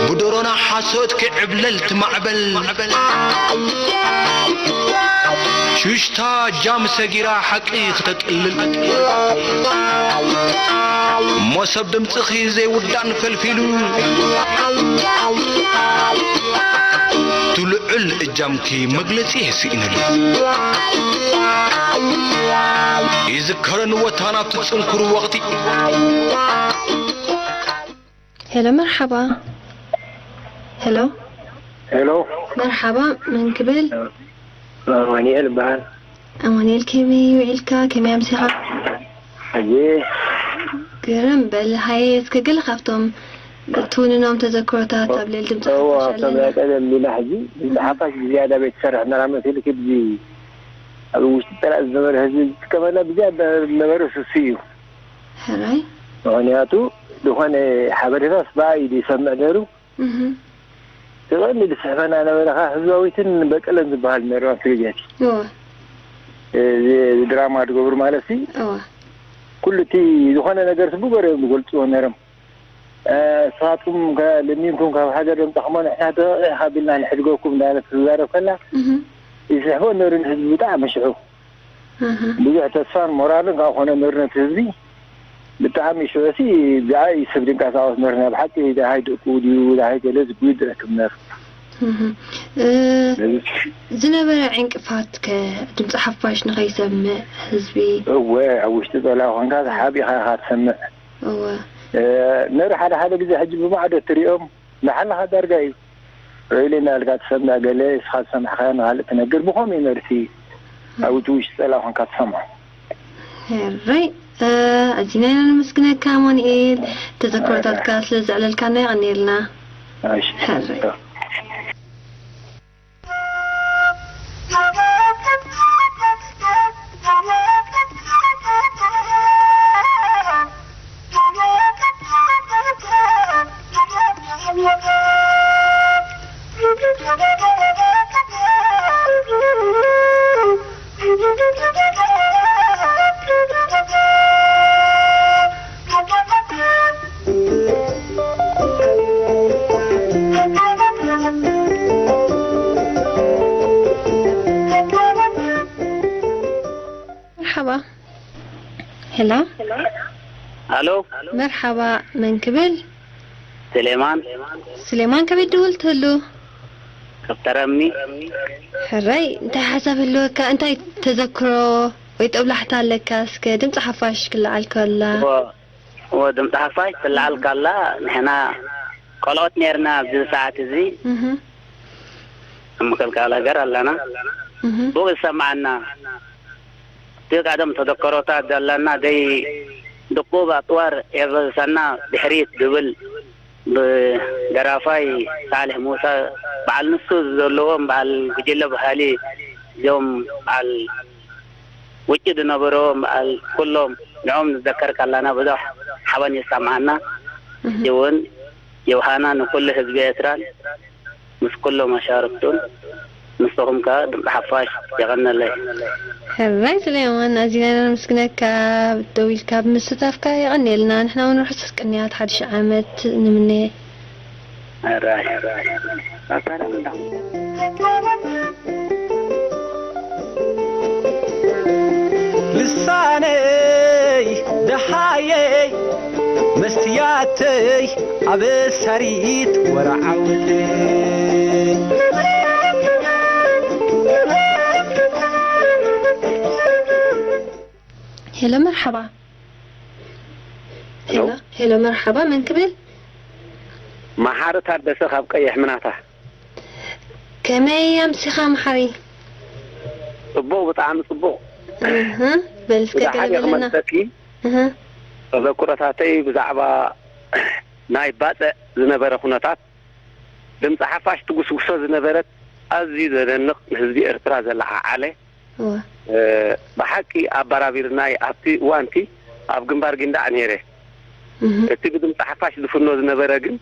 ብደሮና ሓሶት ክዕብለል ትማዕበል ሽሽታ ጃም ሰጊራ ሓቂ ክተጥልል ሞሰብ ድምፅኺ ዘይውዳን ፈልፊሉ ትልዑል እጃምኪ መግለፂ ስኢነሉ ይዝከረኒ ወታ ናብቲ ፅንኩር ወቕቲ ሄሎ መርሓባ። ሄሎ ሄሎ መርሓባ፣ መን ክብል? ኣማኑኤል እበሃል። ኣማኑኤል፣ ከመይ ውዒልካ? ከመይ ኣምሲኻ? ሕጂ ግርም በል። ሃየ፣ እስከ ገለ ካብቶም ትውንኖም ተዘክሮታት ኣብ ልዕሊ ድምፂ እዎ ሓፋሽ ኣብቶም ኣለና። ናይ ቀደም ዲና ሕጂ ድምፂ ሓፋሽ ብዝያዳ ቤት ትሰርሕ ነራ መሲልኪ ብዚ ኣብ ውሽጢ ፀላእ ዝነበረ ህዝቢ ዝጥቀመላ ብዝያዳ ዝነበረ ስሱ እዩ። ሕራይ ምኽንያቱ ዝኾነ ሓበሬታስ ብኣ ኢሉ ይሰምዕ ነይሩ። እህ እቲ ቀንዲ ዝስሕፈና ነበረ ከዓ ህዝባዊትን በቀለን ዝበሃል ነይሩ ኣብ ትግርኛ እቲ እዎ እዚ ድራማ ዝገብሩ ማለት ሲ እዎ ኩሉ እቲ ዝኾነ ነገር ስቡበር እዮም ዝገልፅዎ ነይሮም። ንስኻትኩም ለሚንኩም ካብ ሃገር ዘምፃኹሞ ንሕና ተኢኻ ቢልና ንሕድገኩም እንዳለት ትዛረብ ከላ እህ ይስሕቦ ነይሩ ንህዝቢ ብጣዕሚ ሽዑ እህ ብዙሕ ተስፋን ሞራልን ካብ ኮነ ነይሩ ነቲ ህዝቢ ብጣዕሚ ሽዑ ሲ ብዓይ ሰብ ድንቀሳቐስ ነይሩ ናይ ብሓቂ ደሃይ ደቁ ድዩ ደሃይ ገለ ዝጉድ ረክብ ነይሩ እህ እ፣ ዝነበረ ዕንቅፋት ከ ድምፂ ሓፋሽ ንኸይሰምዕ ህዝቢ እወ ኣብ ውሽጢ ፀላ ኮንካ ሓቢኻ ኢኻ ትሰምዕ እወ ነሩ ሓደ ሓደ ግዜ ሕጂ ብማዕዶ ትሪኦም ንሓለኻ ዳርጋ እዩ ሮይሌ እናልካ ትሰምዕ ገለ እስኻ ዝሰማዕኻዮ ንካልእ ትነግር ብኸምኡ እዩ ነርሲ ኣብ እቲ ውሽጢ ፀላ ኮንካ ትሰምዖ ሕራይ ኣዚና ኢና ነመስግነካ ኣማኑኤል፣ ተዘክሮታትካ ስለ ዘዕለልካና የቐንየልና። እሺ። ሕራይ። መርሓባ። ሄሎ። ኣሎ። መርሓባ፣ መን ክብል? ስሌማን። ስሌማን፣ ከመይ ትብል ትህሉ? ከብተረምኒ። ሕራይ፣ እንታይ ሓሳብ ህልወካ? እንታይ ተዘክሮ ወይ ጦብላሕታ ኣለካ? እስከ ድምፂ ሓፋሽ ክለዓል ከላ። ወ-፣ ወ-፣ ድምፂ ሓፋሽ ትለዓል ከላ፣ ንሕና ቆልዖት ነርና ኣብዚ ሰዓት እዚ። እህ። ኣብ ምክልካል ሃገር ኣለና። እህ። ብኡ ዝሰማዓና፣ እቲ ቀደም ተዘክሮታት ዘለና ደይ ድቁብ ኣጥዋር የበሰና ድሕሪት ዝብል ብደራፋይ ሳልሕ ሙሳ በዓል ንሱ ዘለዎም በዓል ጉጅለ ባህሊ እዚኦም በዓል ውጭ ዝነበርዎም በዓል ኩሎም ንዖም ንዘከር ከላና ብዙሕ ሓበን ይሰማዓና። እህ። እውን የውሃና ንኩሉ ህዝቢ ኤርትራን ምስ ኩሎም ኣሻርክቱን ንስኹም ከኣ ድምፂ ሓፋሽ የቐነለይ። ሕራይ ስሌማን፣ ኣዚና ኢና ነመስግነካ ደው ኢልካ ብምስታፍካ የቐንየልና። ንሕና እውን ርሑስ ቅንያት ሓድሽ ዓመት ንምነ። ሕራይ። ኣሰላም እንዳ። ልሳነይ ደሃየይ መስትያተይ ኣበሳሪት ወረዓውለይ። ሄሎ መርሓባ። ሄሎ። ሄሎ፣ ሄሎ መርሓባ፣ መን ክብል? መሓሪ ታደሰ ካብ ቀይሕ ምናታ። ከመይ ኣምሲኻ መሓሪ? ጽቡቕ፣ ብጣዕሚ ጽቡቕ። እህ፣ በል እስከ ብዙሕ ገለ ሓቂ በለና። ክመልሰኪ፣ እህ። ተዘክሮታተይ ብዛዕባ ናይ ባጽዕ ዝነበረ ኩነታት፣ ድምፂ ሓፋሽ ትጉስጉሶ ዝነበረት ኣዝዩ ዘደንቕ ንህዝቢ ኤርትራ ዘለዓዓለ፣ እወ። እ፣ ብሓቂ ኣበራቢርናይ ኣብቲ እዋንቲ ኣብ ግንባር ጊንዳዕ ነይረ። እህ። እቲ ብድምፂ ሓፋሽ ዝፍኖ ዝነበረ ግን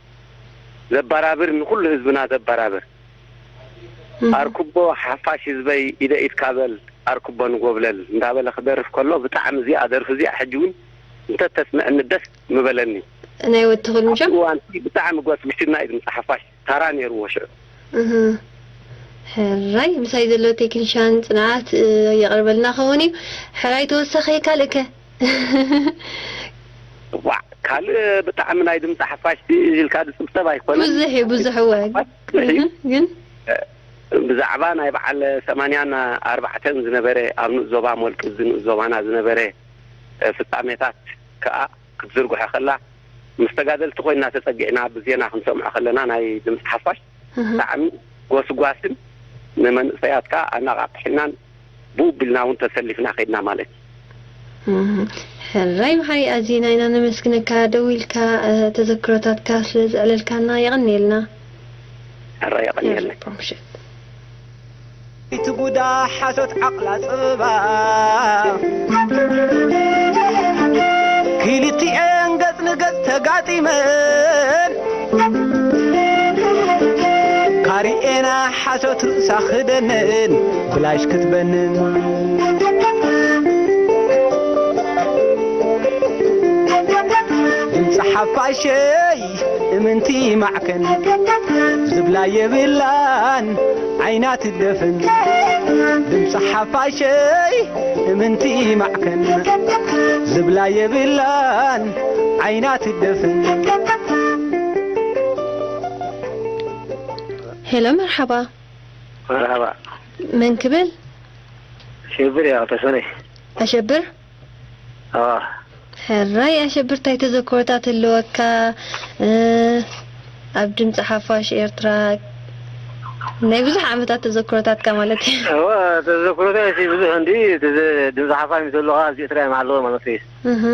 ዘበራብር፣ ንኹሉ ህዝብና ዘበራብር። እህ። ኣርክቦ ሓፋሽ ህዝበይ ኢደ ኢድካ በል፣ ኣርክቦ ንጎብለል እንዳበለ ክደርፍ ከሎ ብጣዕሚ እዚኣ ደርፊ እዚኣ ሕጂ እውን እንተተስምዐኒ ደስ ምበለኒ። ናይ ወዲ ትኹል ምሸት? ኣብቲ እዋንቲ ብጣዕሚ ጎስጒስና እዩ ድምፂ ሓፋሽ። ታራ ነይርዎ ሽዑ። እህ። ሕራይ፣ ምሳይ ዘሎ ቴክኒሻን ጽንዓት፣ እ፣ የቕርበልና ኸውን እዩ። ሕራይ፣ ተወሳኺ ካልእ ከ? ዋዕ፣ ካልእ ብጣዕሚ ናይ ድምፂ ሓፋሽ ኢልካ ዝጽብጸብ ኣይኮነን። ብዙሕ እዩ፣ ብዙሕ እወ። ብዙሕ እዩ። እህ፣ ግን? እ፣ ብዛዕባ ናይ በዓል ሰማንያን ኣርባዕተን ዝነበረ ኣብ ንኡስ ዞባ ሞልቂ፣ እዚ ንኡስ ዞባና ዝነበረ፣ እ፣ ፍጻሜታት ከኣ ክትዝርግሖ ከላ፣ ምስ ተጋደልቲ ኮይና ተጸጊዕና ብዜና ክንሰምዖ ከለና ናይ ድምፂ ሓፋሽ እህ። ብጣዕሚ ጎስጓስን ንመንእሰያት ከኣ ኣነቓቒሕናን ብኡ ቢልና እውን ተሰሊፍና ከይድና ማለት እዩ። እህ። ሕራይ መሓሪ፣ ኣዚና ኢና ነመስግነካ ደው ኢልካ፣ እ፣ ተዘክሮታትካ ስለ ዘዕለልካና የቐንየልና። ሕራይ የቐንየለይ። ርሑስ ምሸት። እቲ ቡዳ ሓሶት ዓቕላ ጽባ ክልቲኤን ገጽ ንገጽ ተጋጢመን ካሪኤና ሓሶት ርእሳ ክደነን ብላሽ ክትበንን ድምፂ ሓፋሸይ እምንቲ ማዕከን ዝብላ የብላን ዓይና ትደፈን ድምፂ ሓፋሸይ እምንቲ ማዕከን ዝብላ የብላን ዓይና ትደፈን። ሄሎ መርሓባ። መርሓባ። መን ክብል? ኣሸብር እየ፣ ኣቶ ሰነይ። ኣሸብር? ኣዋ። ሕራይ ኣሸብር፣ እንታይ ተዘክሮታት ኣለወካ? እ፣ ኣብ ድምፂ ሓፋሽ ኤርትራ ናይ ብዙሕ ዓመታት ተዘክሮታትካ ማለት እዩ። እወ፣ ተዘክሮታ ሲ ብዙሕ እንዲ፣ ድምፂ ሓፋሽ ምስ ዘለኻ ኣብዚ ኤርትራ እዮም ኣለዎ ማለት እዩ። እህ።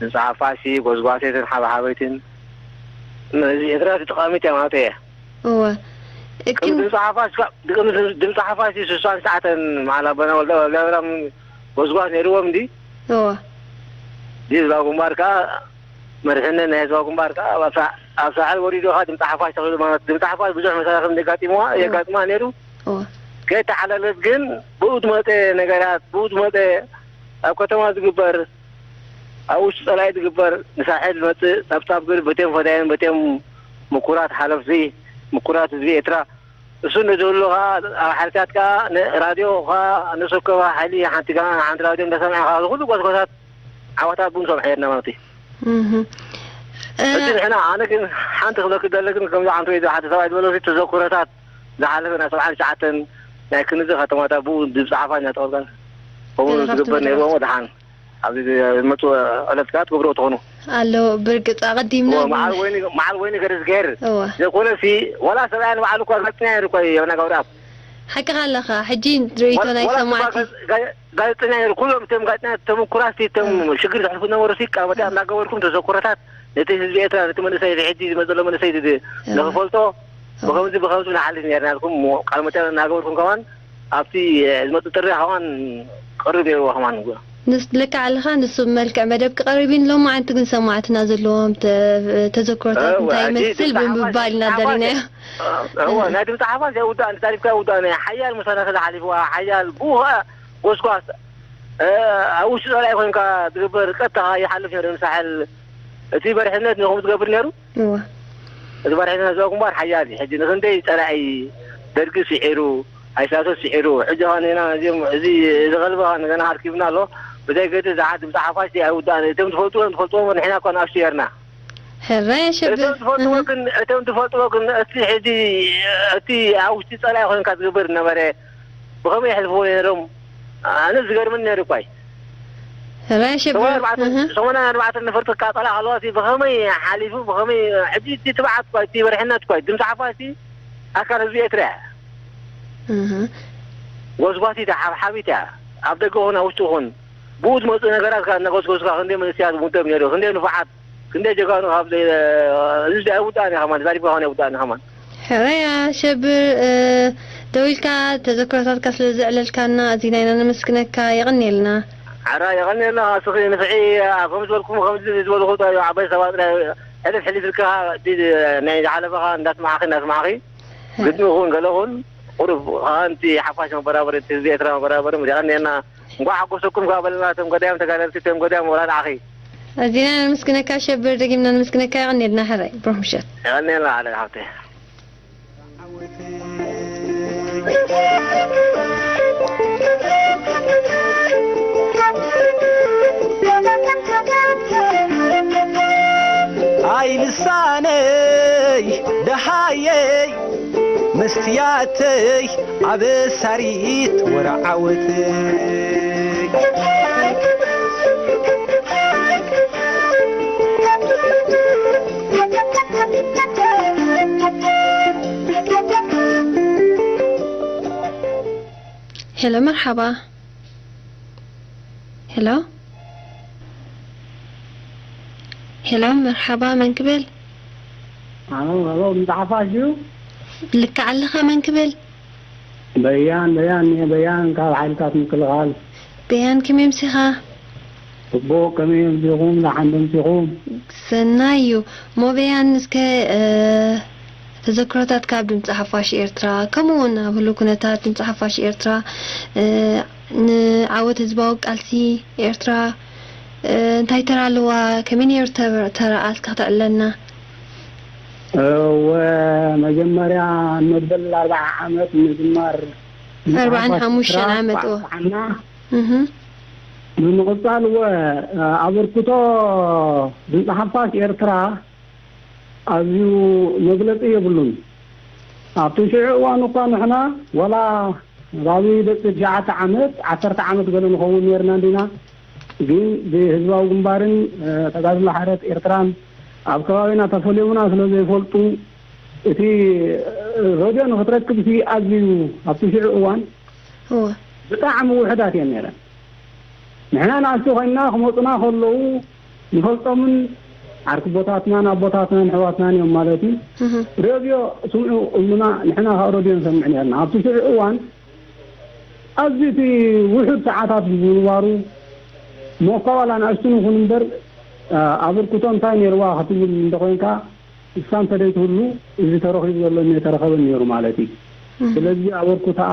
ድምፂ ሓፋሽ ሲ ጎስጓሴትን ሓበሓበይትን፣ እዚ ኤርትራ ተጠቃሚት እያ ማለት እየ። እወ። ከም እክን ድምፂ ሓፋሽ ካ-፣ ከም ድምፂ ሓፋሽ ሲ ስሳን ሰዓተን መዓል ኣቦና ወልደ ኣብርሃም ጎስጓስ ነይርዎም እንዲ። እወ። እዚ ህዝባዊ ግንባር ከዓ መሪሕነት ናይ ህዝባዊ ግንባር ከዓ ኣብ ሳ-፣ ኣብ ሳሕል ወሪዱ ከዓ ድምፂ ሓፋሽ ተኺሉ ማለት ድምፂ ሓፋሽ ብዙሕ መሰናኽል እንዲጋጢምዋ እወ። የጋጥማ ነይሩ። እወ። ከይተሓላለፍ ግን ብኡ ዝመፀ ነገራት፣ ብኡ ዝመፀ ኣብ ከተማ ዝግበር፣ ኣብ ውሽጢ ፀላኢ ዝግበር፣ ንሳሕል ዝመፅእ ጸብጻብ ግን በቶም ፈዳይን በቶም ምኩራት ሓለፍቲ፣ ምኩራት ህዝቢ ኤርትራ፣ እሱ ነዚ ህሉ ከዓ ኣብ ሓይልታት ከዓ ን-፣ ራድዮ ከዓ ነሰከባ ሓይሊ ሓንቲ ከዓ ሓንቲ ራድዮ እንዳሰምዐ ከዓ ዝኩሉ ጎስጎታት ዓወታት ብኡ ንሰምዖ ነርና ማለት እዩ። እህ። እ፣ ሕጂ ንሕና ኣነ ግን ሓንቲ ክብለኪ ደለ ግን ከምዚ ዓንተ ወይ ሓደ ሰብኣይ ዝበሎ እዚ ተዘክሮታት ዝሓለፈ ናይ ሰብዓን ትሽዓተን ናይ ክንዚ ከተማታት ብኡ ዝብፅሓፋ እናተቐልቀል ከምኡ ገለ ካብቲ ዝግበር መደባት። ነይርዎም ወድሓን ኣብዚ ዝመፁ ዕለት ከዓ ትገብርዎ ትኾኑ። ኣሎ ብርግፅ ኣቐዲምና እወ፣ ብ-፣ መዓል ወይኒ፣ መዓል ወይኒ ገርዝገር እወ። ዘይኮነሲ ዋላ ሰብኣይ ንባዕሉ እኳ ጋዜጠኛ ነይሩ እኮ እዩ፣ የብና ገብረኣብ። ሓቅኻ ኣለኻ። ሕጂ ርእይቶ ዋላ፣ ናይ ዋላ ሰማዕቲ። እኳ ጋዝ-፣ ጋዝ-፣ ጋዜጠኛ ነይሩ። ኩሎም እቶም ጋዜጠኛ፣ እቶም ምኩራት፣ እቶም እወ። ሽግር ዘሕልፉ ነበሩ ሲ፣ ቃል መጠይቕ እወ። እናገበርኩም ተዘክሮታት ነቲ ህዝቢ ኤርትራ፣ ነቲ መንእሰይ፣ እዚ ሕጂ ዝመጽእ ዘሎ መንእሰይ ድ-፣ እወ። ንኽፈልጦ እወ። ብኸምዚ፣ ብኸምዚ ንሓልፍ ነርና ኢልኩም ቃል መጠይቕ እናገበርኩም ከማን ኣብቲ፣ እ፣ ዝመጽእ ጥሪ ከማን ክቐርብ ነይርዎ ከማን። ንስ-፣ ልክዕ ኣለኻ። ንሱ ብመልክዕ መደብ ክቐርብ እዩ። ሎማዓንቲ ግን ሰማዕትና ዘለዎም ተ-፣ ተዘክሮታት እወ፣ እንታይ ሕጂ ይመስል ድምፂ ሓፋሽ፣ ብምባል ኢና ድምፂ ሓፋሽ፣ ደሊናዮ። እወ፣ እህ። ናይ ድምፂ ሓፋሽ ኣይውዳእን፣ ታሪፍካ ኣይውዳእን። ሓያል መሰናኽል ሓሊፍዋ፣ ሓያል ብኡ ኸዓ ጎስጓስ፣ እ፣ ኣብ ውሽጢ ጸላኢ ኮይንካ ትግበር ቀጥታ ይሓልፍ ነይሩ። ንሳሕል እቲ በርሕነት ንኹም ዝገብር ነይሩ። እወ። እዚ በርሕነት ህዝባዊ ግንባር ሓያል እዩ። ሕጂ ንኽንደይ ጸላኢ ደርጊ ስዒሩ፣ ኣይሳሶ ስዒሩ፣ ሕጂ ኸኣ ንሕና እዚኦም፣ እዚ፣ እዚ ቐልቢ ኸኣ ንገና ኣርኪብና ኣሎ። ብዘይ ገድሊ ዝዓት ድምፂ ሓፋሽ ኣይውዳእን። እቶም ትፈልጥዎም፣ ትፈልጥዎም ንሕና እኳ ንኣሽቱ ጌርና። ሕራይ ኣሸብር። እቶም ትፈልጥዎ እህ። ግን፣ እቶም ትፈልጥዎ ግን፣ እቲ ሕጂ፣ እቲ ኣብ ውሽጢ ጸላኢ ኮይንካ ዝግበር ነበረ፣ ብኸመይ የሕልፍዎ ነይሮም? ኣነ ዝገርመኒ ነይሩ እኳ እዩ። ሕራይ ኣሸብር። ሰማንያ ኣርባዕተ፣ እህ። ሰማንያ ኣርባዕተ ነፈርቲ ክቃጸላ ከለዋ፣ እቲ ብኸመይ ሓሊፉ፣ ብኸመይ፣ ሕጂ እቲ ትብዓት እኳ፣ እቲ በርሕነት እኳ፣ ድምፂ ሓፋሽ እቲ ኣካል ህዝቢ ኤርትራ እያ። እህ። ጎስጓሲት እያ፣ ሓብሓቢት እያ። ኣብ ደገ ኹን፣ ኣብ ውሽጢ ኹን፣ ብኡ ዝመፁ ነገራት ካብ እናጎስጎስካ፣ ክንደይ መንእሰያት ምውደብ ነይሩ፣ ክንደይ ንፉዓት፣ ክንደይ ጀጋኑ ካብ ዘይ-፣ እዚ ኣይውዳእን እዩ ከማን፣ ዛሪብካ ኾነ ኣይውዳእን እዩ ከማን። ሕራይ ኣሸብር፣ እ፣ ደዊልካ ተዘክሮታትካ ስለ ዘዕለልካና ኣዚና ኢና ነመስግነካ። የቐንየልና። ሕራይ የቐንየልና። እስኺ ንፍዒ፣ ኣብ ከም ዝበልኩም፣ ከም ዝበልኹ ጥራይ ዓባይ ሰባት ጥራይ ሕልፍ ሕልፍ ኢልካ፣ እቲ ናይ ዝሓለፈኻ እንዳስማዕኺ፣ እንዳስማዕኺ፣ ግጥሚ ይኹን ገለ ይኹን፣ ቁሩብ ከኣ እቲ ሓፋሽ መበራበሪ፣ እቲ ህዝቢ ኤርትራ መበራበሪ፣ የቐንየልና። እንኳዕ ሓጎሰኩም ከኣ በለና፣ እቶም ገዳይም ተጋደልቲ፣ እቶም ገዳይም ወላድ ዓኺ። ኣዚና ነመስግነካ ሸብር፣ ደጊምና ነመስግነካ፣ የቐንየልና ሕራይ፣ ብሩኽ ምሸት። የቐንየልና ሓለቃ ሓብተይ። ኣይ ልሳነይ ደሃየይ መስትያተይ ኣበሳሪት ወረዓወተይ። ሄሎ መርሓባ። ሄሎ። ሄሎ፣ መርሓባ፣ መን ክብል? ኣሎ፣ ኣሎ፣ ድምፂ ሓፋሽ እዩ? ልክዕ ኣለኻ፣ መን ክብል? በያን፣ በያን፣ እየ በያን፣ ካብ ሓይልታት ምክልኻል። በያን፣ ከመይ ኣምሲኻ? ጽቡቕ፣ ከመይ ኣምሲኹም? ደሓን ዶ ኣምሲኹም? ሰናይ እዩ። እሞ በያን፣ እስከ፣ እ፣ ተዘክሮታት ካብ ድምፂ ሓፋሽ ኤርትራ፣ ከምኡ እውን ኣብ ህሉው ኩነታት ድምፂ ሓፋሽ ኤርትራ፣ እ፣ ንዓወት ህዝባዊ ቃልሲ ኤርትራ፣ እ፣ እንታይ ተራ ኣለዋ? ከመይ ነይሩ ተብ-፣ ተራኣ እስከ ክተዕልለና? እወ፣ መጀመርያ መበል ኣርብዓ ዓመት ምጅማር ኣርብዓን ሓሙሽተን ዓመት፣ እወ። በዓልና። እህ። ብምቕጻል፣ እወ፣ ኣበርክቶ ድምፂ ሓፋሽ ኤርትራ ኣዝዩ መግለጺ የብሉን። ኣብቲ ሽዑ እዋን እኳ ንሕና ዋላ ባቢ ደቂ ትሽዓተ ዓመት፣ ዓሰርተ ዓመት ገለ ንኸውን ነርና እንዲና፣ ግን ብህዝባዊ ግንባርን፣ እ፣ ተጋድሎ ሓርነት ኤርትራን ኣብ ከባቢና ተፈልዮምና ስለ ዘይፈልጡ፣ እቲ ረድዮ ንኽትረክብ ሲ ኣዝዩ ኣብቲ ሽዑ እዋን እወ። ብጣዕሚ ውሕዳት እየን ነይረን። ንሕና ንኣሽቱ ኮይንና ክመፁና ከለዉ ንፈልጦምን ዓርክቦታትናን ኣቦታትናን ኣሕዋትናን እዮም ማለት እዩ። እህ። ረድዮ ስምዑ እብሉና፣ ንሕና ካብ ረድዮ ንሰምዕ ነርና። ኣብቲ ሽዑ እዋን ኣብዚ እቲ ውሑድ ሰዓታት ብምንባሩ፣ ሞካ ዋላ ንኣሽቱ ንኹን እምበር፣ ኣ፣ ኣበርክቶ እንታይ ነይርዋ ክትብል እንተኾይንካ፣ እሳ እንተ ደይትህሉ፣ እዚ ተረኺቡ ዘሎ እምኒ ተረኸበ ነይሩ ማለት እዩ። እህ። ስለዚ ኣበርክቶኣ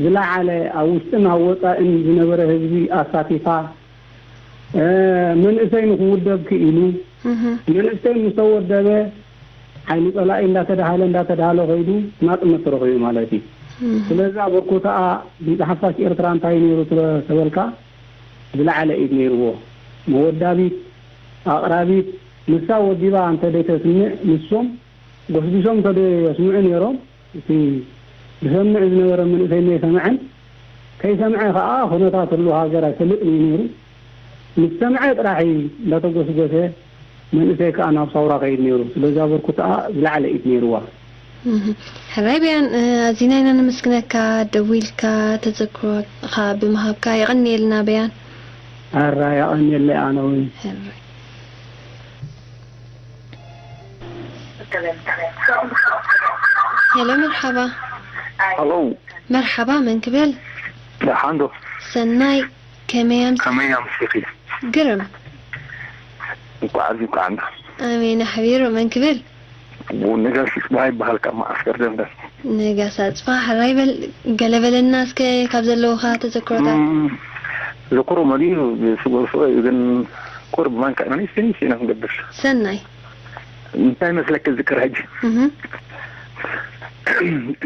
ዝለዓለ ኣብ ውሽጥን ኣብ ወጻእን ዝነበረ ህዝቢ ኣሳቲፋ፣ እ፣ መንእሰይ ንኽውደብ ክኢሉ፣ እህ። መንእሰይ ምስ ተወደበ፣ ዓይኒ ጸላኢ እንዳተዳሃለ፣ እንዳተዳሃለ ኸይዱ ናጽነት ተረኺቡ ማለት እዩ። እህ። ስለዚ ኣበርክቶኣ ድምጺ ሓፋሽ ኤርትራ እንታይ ነይሩ ስለ ተበልካ፣ ዝለዓለ ኢድ ነይርዎ። መወዳቢት፣ ኣቕራቢት፣ ንሳ ወዲባ እንተ ደይተስምዕ፣ ንሶም ጎስጒሶም እንተ ደየስምዑ ነይሮም፣ እቲ ዝሰምዕ ዝነበረ መንእሰይ እነይሰምዐን፣ ከይሰምዐ ኸኣ ኩነታት ህልው ሃገር ኣይፈልጥን እዩ ነይሩ። ምስ ሰምዐ ጥራሕ እዩ እንዳተጎስጎሰ መንእሰይ ከኣ ናብ ሳውራ ከይድ ነይሩ። ስለዚ ኣበርክቶኣ ዝለዓለ ኢድ ነይርዋ። እህ። ሕራይ ብያን፣ እ፣ ኣዚና ኢና ነመስግነካ፣ ደዊልካ ተዘክሮኻ ብምሃብካ። የቐንየልና ብያን። ሕራይ፣ የቐንየለይ ኣነ እውን። ሕራይ። ሄሎ፣ መርሓባ። ሃሎ። መርሓባ፣ መን ክብል? ደሓን ዶ? ሰናይ፣ ከመይ ኣምስ-? ከመይ ኣምሲኺ? ግርም። እንኳዕ ኣብዚ በዓልና። ኣሜን፣ ኣሕቢሩ፣ መን ክብል? ነጋሽ ይጽባህ ይበሃል፣ ካብ መዓስከር ደንደን። ነጋሽ ኣጽባህ፣ ሕራይ በል፣ ገለ በለና እስከ ካብ ዘለውኻ ተዘክሮታት። እም፣ ዘክሮ መሊኡ ስጎ ስጎ እዩ፣ ግን ቁርብ ማንካ ኢና ንእሽተይ ንእሽተይ ኢና ክንገብር። ሰናይ። እንታይ መስለኪ ዝክር ሕጂ? እህ።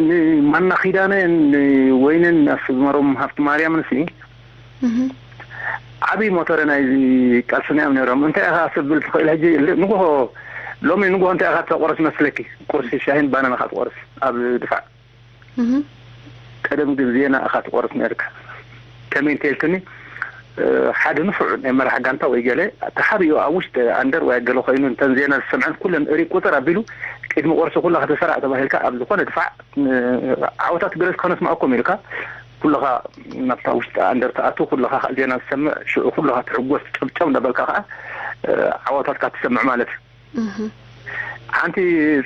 ንማና ኪዳነ፣ ንወይንን ኣስመሮም ሃብቲ ማርያምን ሲ እህ። ዓብዪ ሞተር ናይዚ ቃልስና እዮም ነይሮም። እንታይ ኢኻ ክትብል ትኽእል ሕጂ? ል-፣ ንግሆ፣ ሎሚ ንግሆ እንታይ ኢኻ ተቆርስ መስለኪ? ቁርሲ ሻሂን ባናና ኢኻ ትቆርስ ኣብ ድፋዕ። እህ። ቀደም ግን ዜና ኢኻ ትቆርስ ነርካ። ከመይ እንተ ኢልክኒ፣ እ፣ ሓደ ንፉዕ ናይ መራሕ ጋንታ ወይ ገለ ተሓቢኡ ኣብ ውሽጢ ኣንደር ወይ ገለ ኮይኑ እንተን ዜና ዝሰምዐን ኩለን እሪ ቁጽር ኣቢሉ ቅድሚ ቁርሲ ኩላ ከተሰራዕ ተባሂልካ ኣብ ዝኾነ ድፋዕ፣ እ፣ ዓወታት ገለ ከነስምዐኩም ኢልካ ኩልኻ ናብታ ውሽጢ ኣንደር ትኣቱ፣ ኩልኻ ከኣ ዜና ዝሰምዕ፣ ሽዑ ኩልኻ ትሕጎስ፣ ጨብጨብ እንዳበልካ ከኣ፣ እ፣ ዓወታትካ ትሰምዕ ማለት እዩ። እህ። ሓንቲ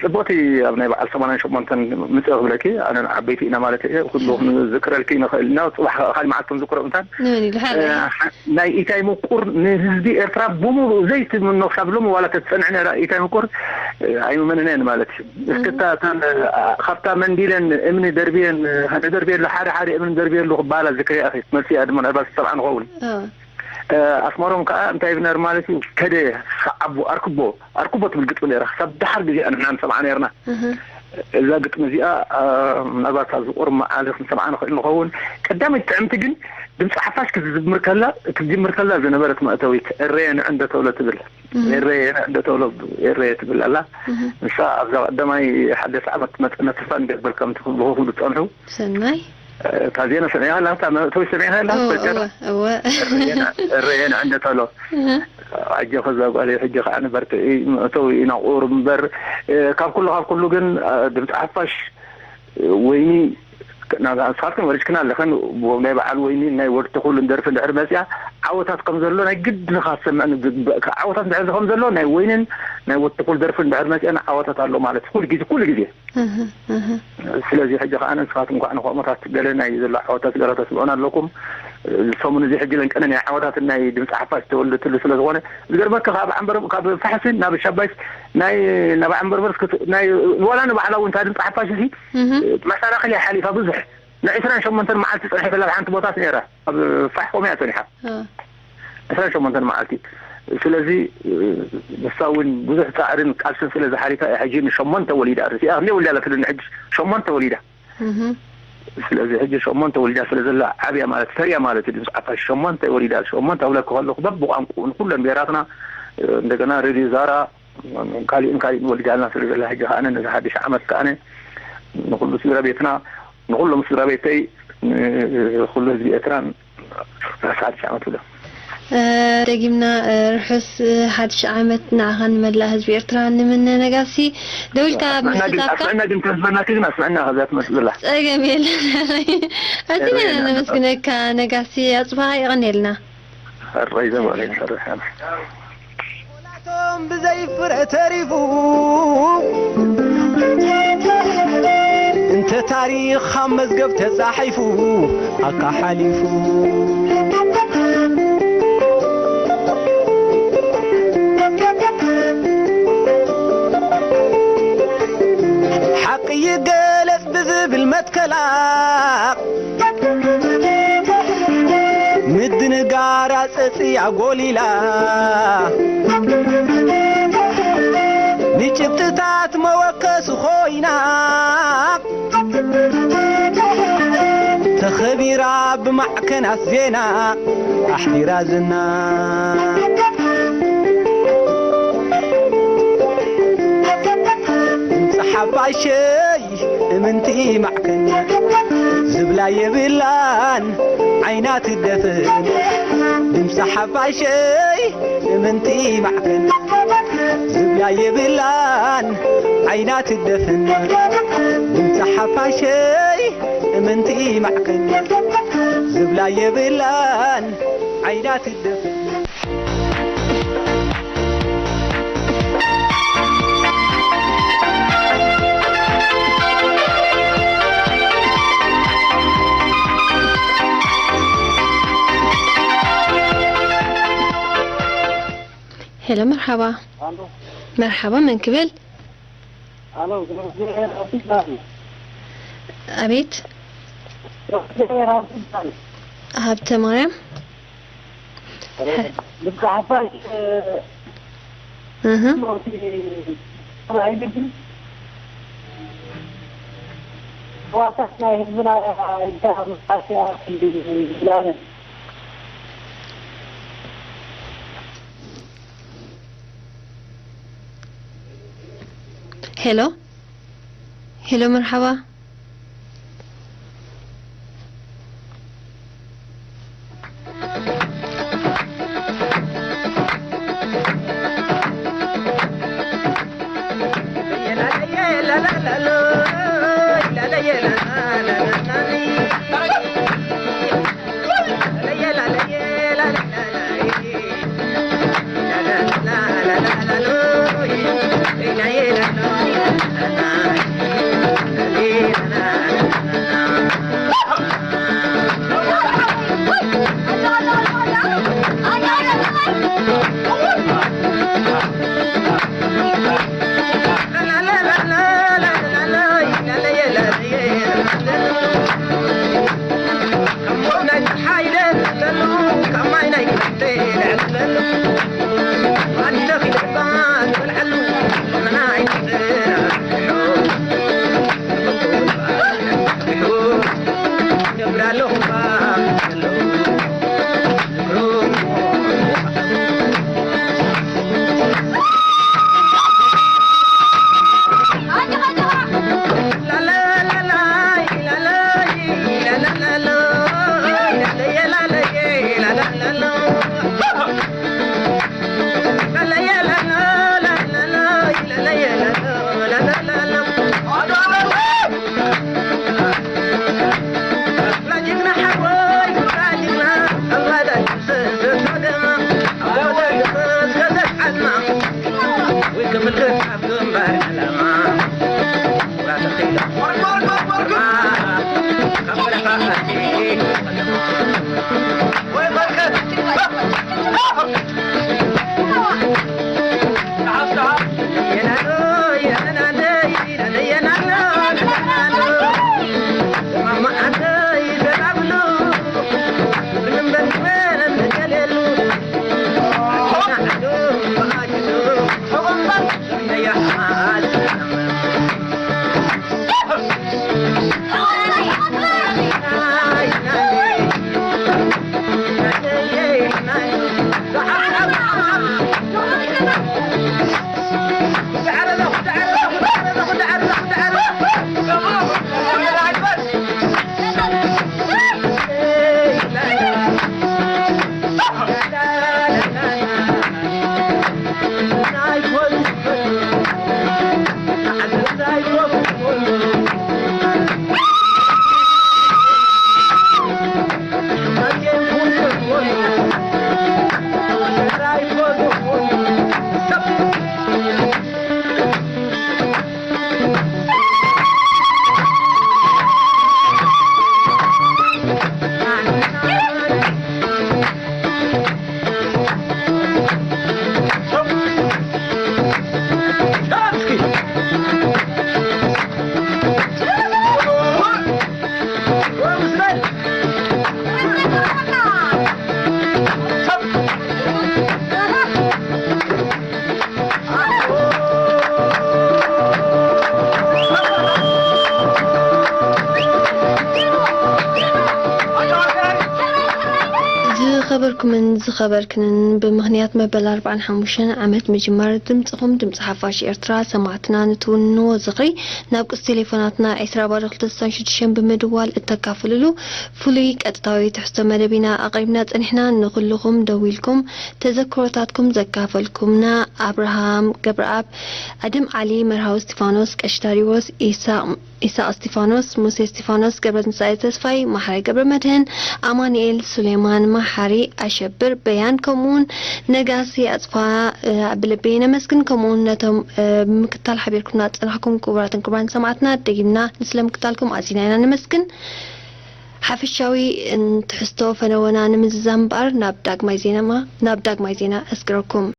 ጽብቕቲ ኣብ ናይ በዓል ሰማንያን ሸሞንተን ምጽእ ክብለኪ፣ ኣነ ዓበይቲ ኢና ማለት እየ፣ ኩሉ እህ። ክንዝክረልኪ ንኽእል ኢና፣ ጽባሕ ከኣ ካልእ መዓልቲ ክንዝክሮ ምንታን። ንመን ኢሉ? እ፣ ሓራይ። ሓ-፣ ናይ ኢታይ ምቁር ንህዝቢ ኤርትራ ብምሉኡ ዘይትምኖ ክሳብ ሎሚ ዋላ ተትጸንዕ ነይራ ኢታይ ምቁር፣ እ፣ ኣይምመንን እየ ማለት እዩ። እስክታ እህ። እተን፣ እ፣ ካብታ መንዲለን እምኒ ደርብየን፣ እ፣ ሓደ ደርብየሉ፣ ሓደ ሓደ እምኒ ደርብየሉ ክበሃላ ዝክሪ ኣኺ፣ መልሲ እያ ድማ ናልባት ሰብዓ ንኸውን። እ። እ፣ ኣስመሮም ከኣ እንታይ ይብል ነይሩ ማለት እዩ፣ ከደ ሰዓቡ ኣርክቦ፣ ኣርክቦ ትብል ግጥሚ ነይራ። ክሳብ ደሓር ግዜ ንሕና ንሰምዓ ነይርና። እህ። እዛ ግጥሚ እዚኣ፣ እ፣ ምናልባት ኣብዚ ቁሩብ መዓልቲ ክንሰምዓ ንኽእል ንኸውን። ቀዳመይቲ ጥዕምቲ ግን ድምፂ ሓፋሽ ክትዝምር ከላ፣ ክትጅምር ከላ ዝነበረት መእተዊት፣ "ኤረየ ንዕ" እንደ ተብሎ ትብል። እህ። "ኤረየ ንዕ" እንደ ተብሎ ኤረየ ትብል ኣላ። እህ። ንሳ ኣብዛ ቀዳማይ ሓደስ ዓመት ትመጽእ ነትርፋ ንገብር ከምቲ ክብልኹ ዝጸንሑ። ሰናይ። እታ ዜና ሰሚዕኻ ኣለኻ? እታ መእተዊ ሰሚዕኻ ኣለኻ? እወ፣ ትፈልጥያ ዶ? እወ፣ እወ። እረየና፣ እረየና እንደ ተሎ። እህ። ኣጆኺ እዛ ጓለይ፣ ሕጂ ከኣ ንበርትዒ፣ መእተዊ ኢና ቁሩብ እምበር፣ እ፣ ካብ ኩሉ፣ ካብ ኩሉ ግን፣ እ፣ ድምፂ ሓፋሽ፣ እ፣ ወይኒ፣ ና-፣ ንስኻትክን ወሪድክና ኣለኽን፣ ብ-፣ ናይ በዓል ወይኒ፣ ናይ ወዲ ተኹልን ደርፊ እንድሕር መፅያ፣ ዓወታት ከም ዘሎ ናይ ግድን ኢኻ ክትሰምዕን ዝግበእካ። ዓወታት እንድሕር ከም ዘሎ፣ ናይ ወይንን ናይ ወዲ ተኹል ደርፊ እንድሕር መፅያ፣ ዓወታት ኣሎ ማለት እዩ። ኩሉ ግዜ፣ ኩሉ ግዜ። እህ፣ እህ። ስለዚ ሕጂ ከኣ ንስኻትኩም እንኳዕ ንኸምኡታት ገለ ናይ ዘሎ ዓወታት ገለ ተስምዑና ኣለኩም። ሰሙን እዚ ሕጂ ለንቀነ ናይ ዓወታት ናይ ድምፂ ሓፋሽ ተወልደትሉ ስለ ዝኾነ፣ ዝገርመካ ካብ ዓንበር-፣ ካብ ፋሕስን ናብ ሻባይስ ናይ፣ ናብ ዓንበርበርስ ክት-፣ ናይ፣ ዋላ ንባዕላ እውን እታ ድምፂ ሓፋሽ እዚ እህ። መሰናኽል እያ ሓሊፋ ብዙሕ። ንዕስራን ሸሞንተን መዓልቲ ፀኒሐ ከላ ኣብ ሓንቲ ቦታት ነይራ። ኣብ ፋሕ ቆም እያ ፀኒሓ። እ። ዕስራን ሸሞንተን መዓልቲ። ስለዚ፣ እ፣ ንሳ እውን ብዙሕ ጻዕርን ቃልስን ስለ ዝሓሊፋ እያ ሕጂ ንሸሞንተ ወሊዳ። ርእሲኣ ክንደይ ወሊዳ ኣላ ትብለኒ ሕጂ? ሸሞንተ ወሊዳ። እህ። ስለዚ ሕጂ ሸሞንተ ወሊዳ ስለ ዘላ ዓብያ ማለት፣ ፈርያ ማለት እዩ። ድምፂ ዓፋሽ ሸሞንተ ወሊዳ። ሸሞንተ ክብለኪ ከለኹ በብቋንቋኡ ንኩለን ብሄራትና፣ እ፣ እንደገና ሬድዮ ዛራ፣ ካሊእን ካሊእን ወሊዳልና ስለ ዘላ ሕጂ ከኣነ ነዚ ሓድሽ ዓመት ከኣነ ንኩሉ ስድራ ቤትና፣ ንኩሎም ስድራ ቤተይ፣ ንኩሉ ህዝቢ ኤርትራን ራስ ሓድሽ ዓመት ብሎ። ደጊምና ርሑስ ሓድሽ ዓመት ንዓኻን ንመላእ ህዝቢ ኤርትራ ንምነ። ነጋሲ፣ ደዊልካ ኣብ ኣስምዕና ግን ምስታፍካ ኣስምዕና ግን ተዝበናኪ ግን ኣስምዕና ካብዛ ትመስል ዘላ። ጸገም የለን። ኣዝና ኢና ነመስግነካ ነጋሲ ኣጽብሃ፣ የቐንየልና። ሕራይ ዘማሪ ሕራይ ሓና ቶም ብዘይ ፍረ ተሪፉ እንተ ታሪኽ ካብ መዝገብ ተጻሒፉ ኣካ ሓሊፉ። ሓቂ ይገለጽ ብዝብል መትከላ ምድንጋር ኣጸጽያ ጎሊላ ንጭብጥታት መወከሲ ኮይና ተኸቢራ ብማዕከናት ዜና ኣሕዲራ ዝና። ድምፂ ሓፋሸይ እምንቲ ማዕከን ዝብላ የብላን ዓይና ትደፍን። ድምፂ ሓፋሸይ እምንቲ ማዕከን ዝብላ የብላን ዓይና ትደፍን። ድምፂ ሓፋሸይ እምንቲ ማዕከን ዝብላ የብላን ዓይና ትደፍን። ሄሎ፣ መርሓባ። ኣሎ። መርሓባ፣ መን ክብል? ኣሎ፣ እግዚኣብሔር ኣብ ስልጣን። ኣቤት። እግዚኣብሔር ኣብ ስልጣን። ሃብተ ማርያም። እ፣ ድምፂ ሓፋሽ፣ እ፣ እህ። ሞቲ ተባሂሉ ግን ህዋሳት ናይ ህዝብና ኢልካ ምጥቃስ ይኣክል ድዩ ይብላለን። ሄሎ፣ ሄሎ፣ መርሓባ። ዝኸበርኩምን ዝኸበርክንን፣ ብምኽንያት መበል ኣርባዓን ሓሙሽተን ዓመት ምጅማር ድምጽኹም ድምጺ ሓፋሽ ኤርትራ ሰማዕትና ንትውንዎ ዝኽሪ ናብ ቅጽ ቴሌፎናትና ዕስራ ባዶ ክልተ ስሳን ሽዱሽተን ብምድዋል እተካፍልሉ ፍሉይ ቀጥታዊ ትሕዝቶ መደብ ኢና ኣቕሪብና ጸኒሕና። ንኹልኹም ደዊልኩም ተዘክሮታትኩም ዘካፈልኩምና ኣብርሃም ገብረኣብ፣ ኣድም ዓሊ፣ መርሃዊ እስቲፋኖስ፣ ቀሺ ዳሪዎስ፣ ኢሳቕ ኢሳቕ እስቲፋኖስ፣ ሙሴ እስቲፋኖስ፣ ገብረትንሳኤ ተስፋይ፣ መሓሪ ገብረመድህን፣ ኣማኑኤል ሱሌማን፣ መሓሪ ኣሸብር በያን፣ ከምኡውን ነጋሲ ኣጽፋ፣ እ፣ ብልቢ ነመስግን። ከምኡውን ነቶም፣ እ፣ ብምክታል ሓቢርኩምና ዝጸናሕኩም ክቡራትን ክቡራን ሰማዕትና ደጊምና ንስለ ምክታልኩም ኣዚና ኢና ነመስግን። ሓፈሻዊ፣ እ፣ ትሕዝቶ ፈነወና ንምዝዛም እምበኣር ናብ ዳግማይ ዜናማ-፣ ናብ ዳግማይ ዜና ኣስግረኩም።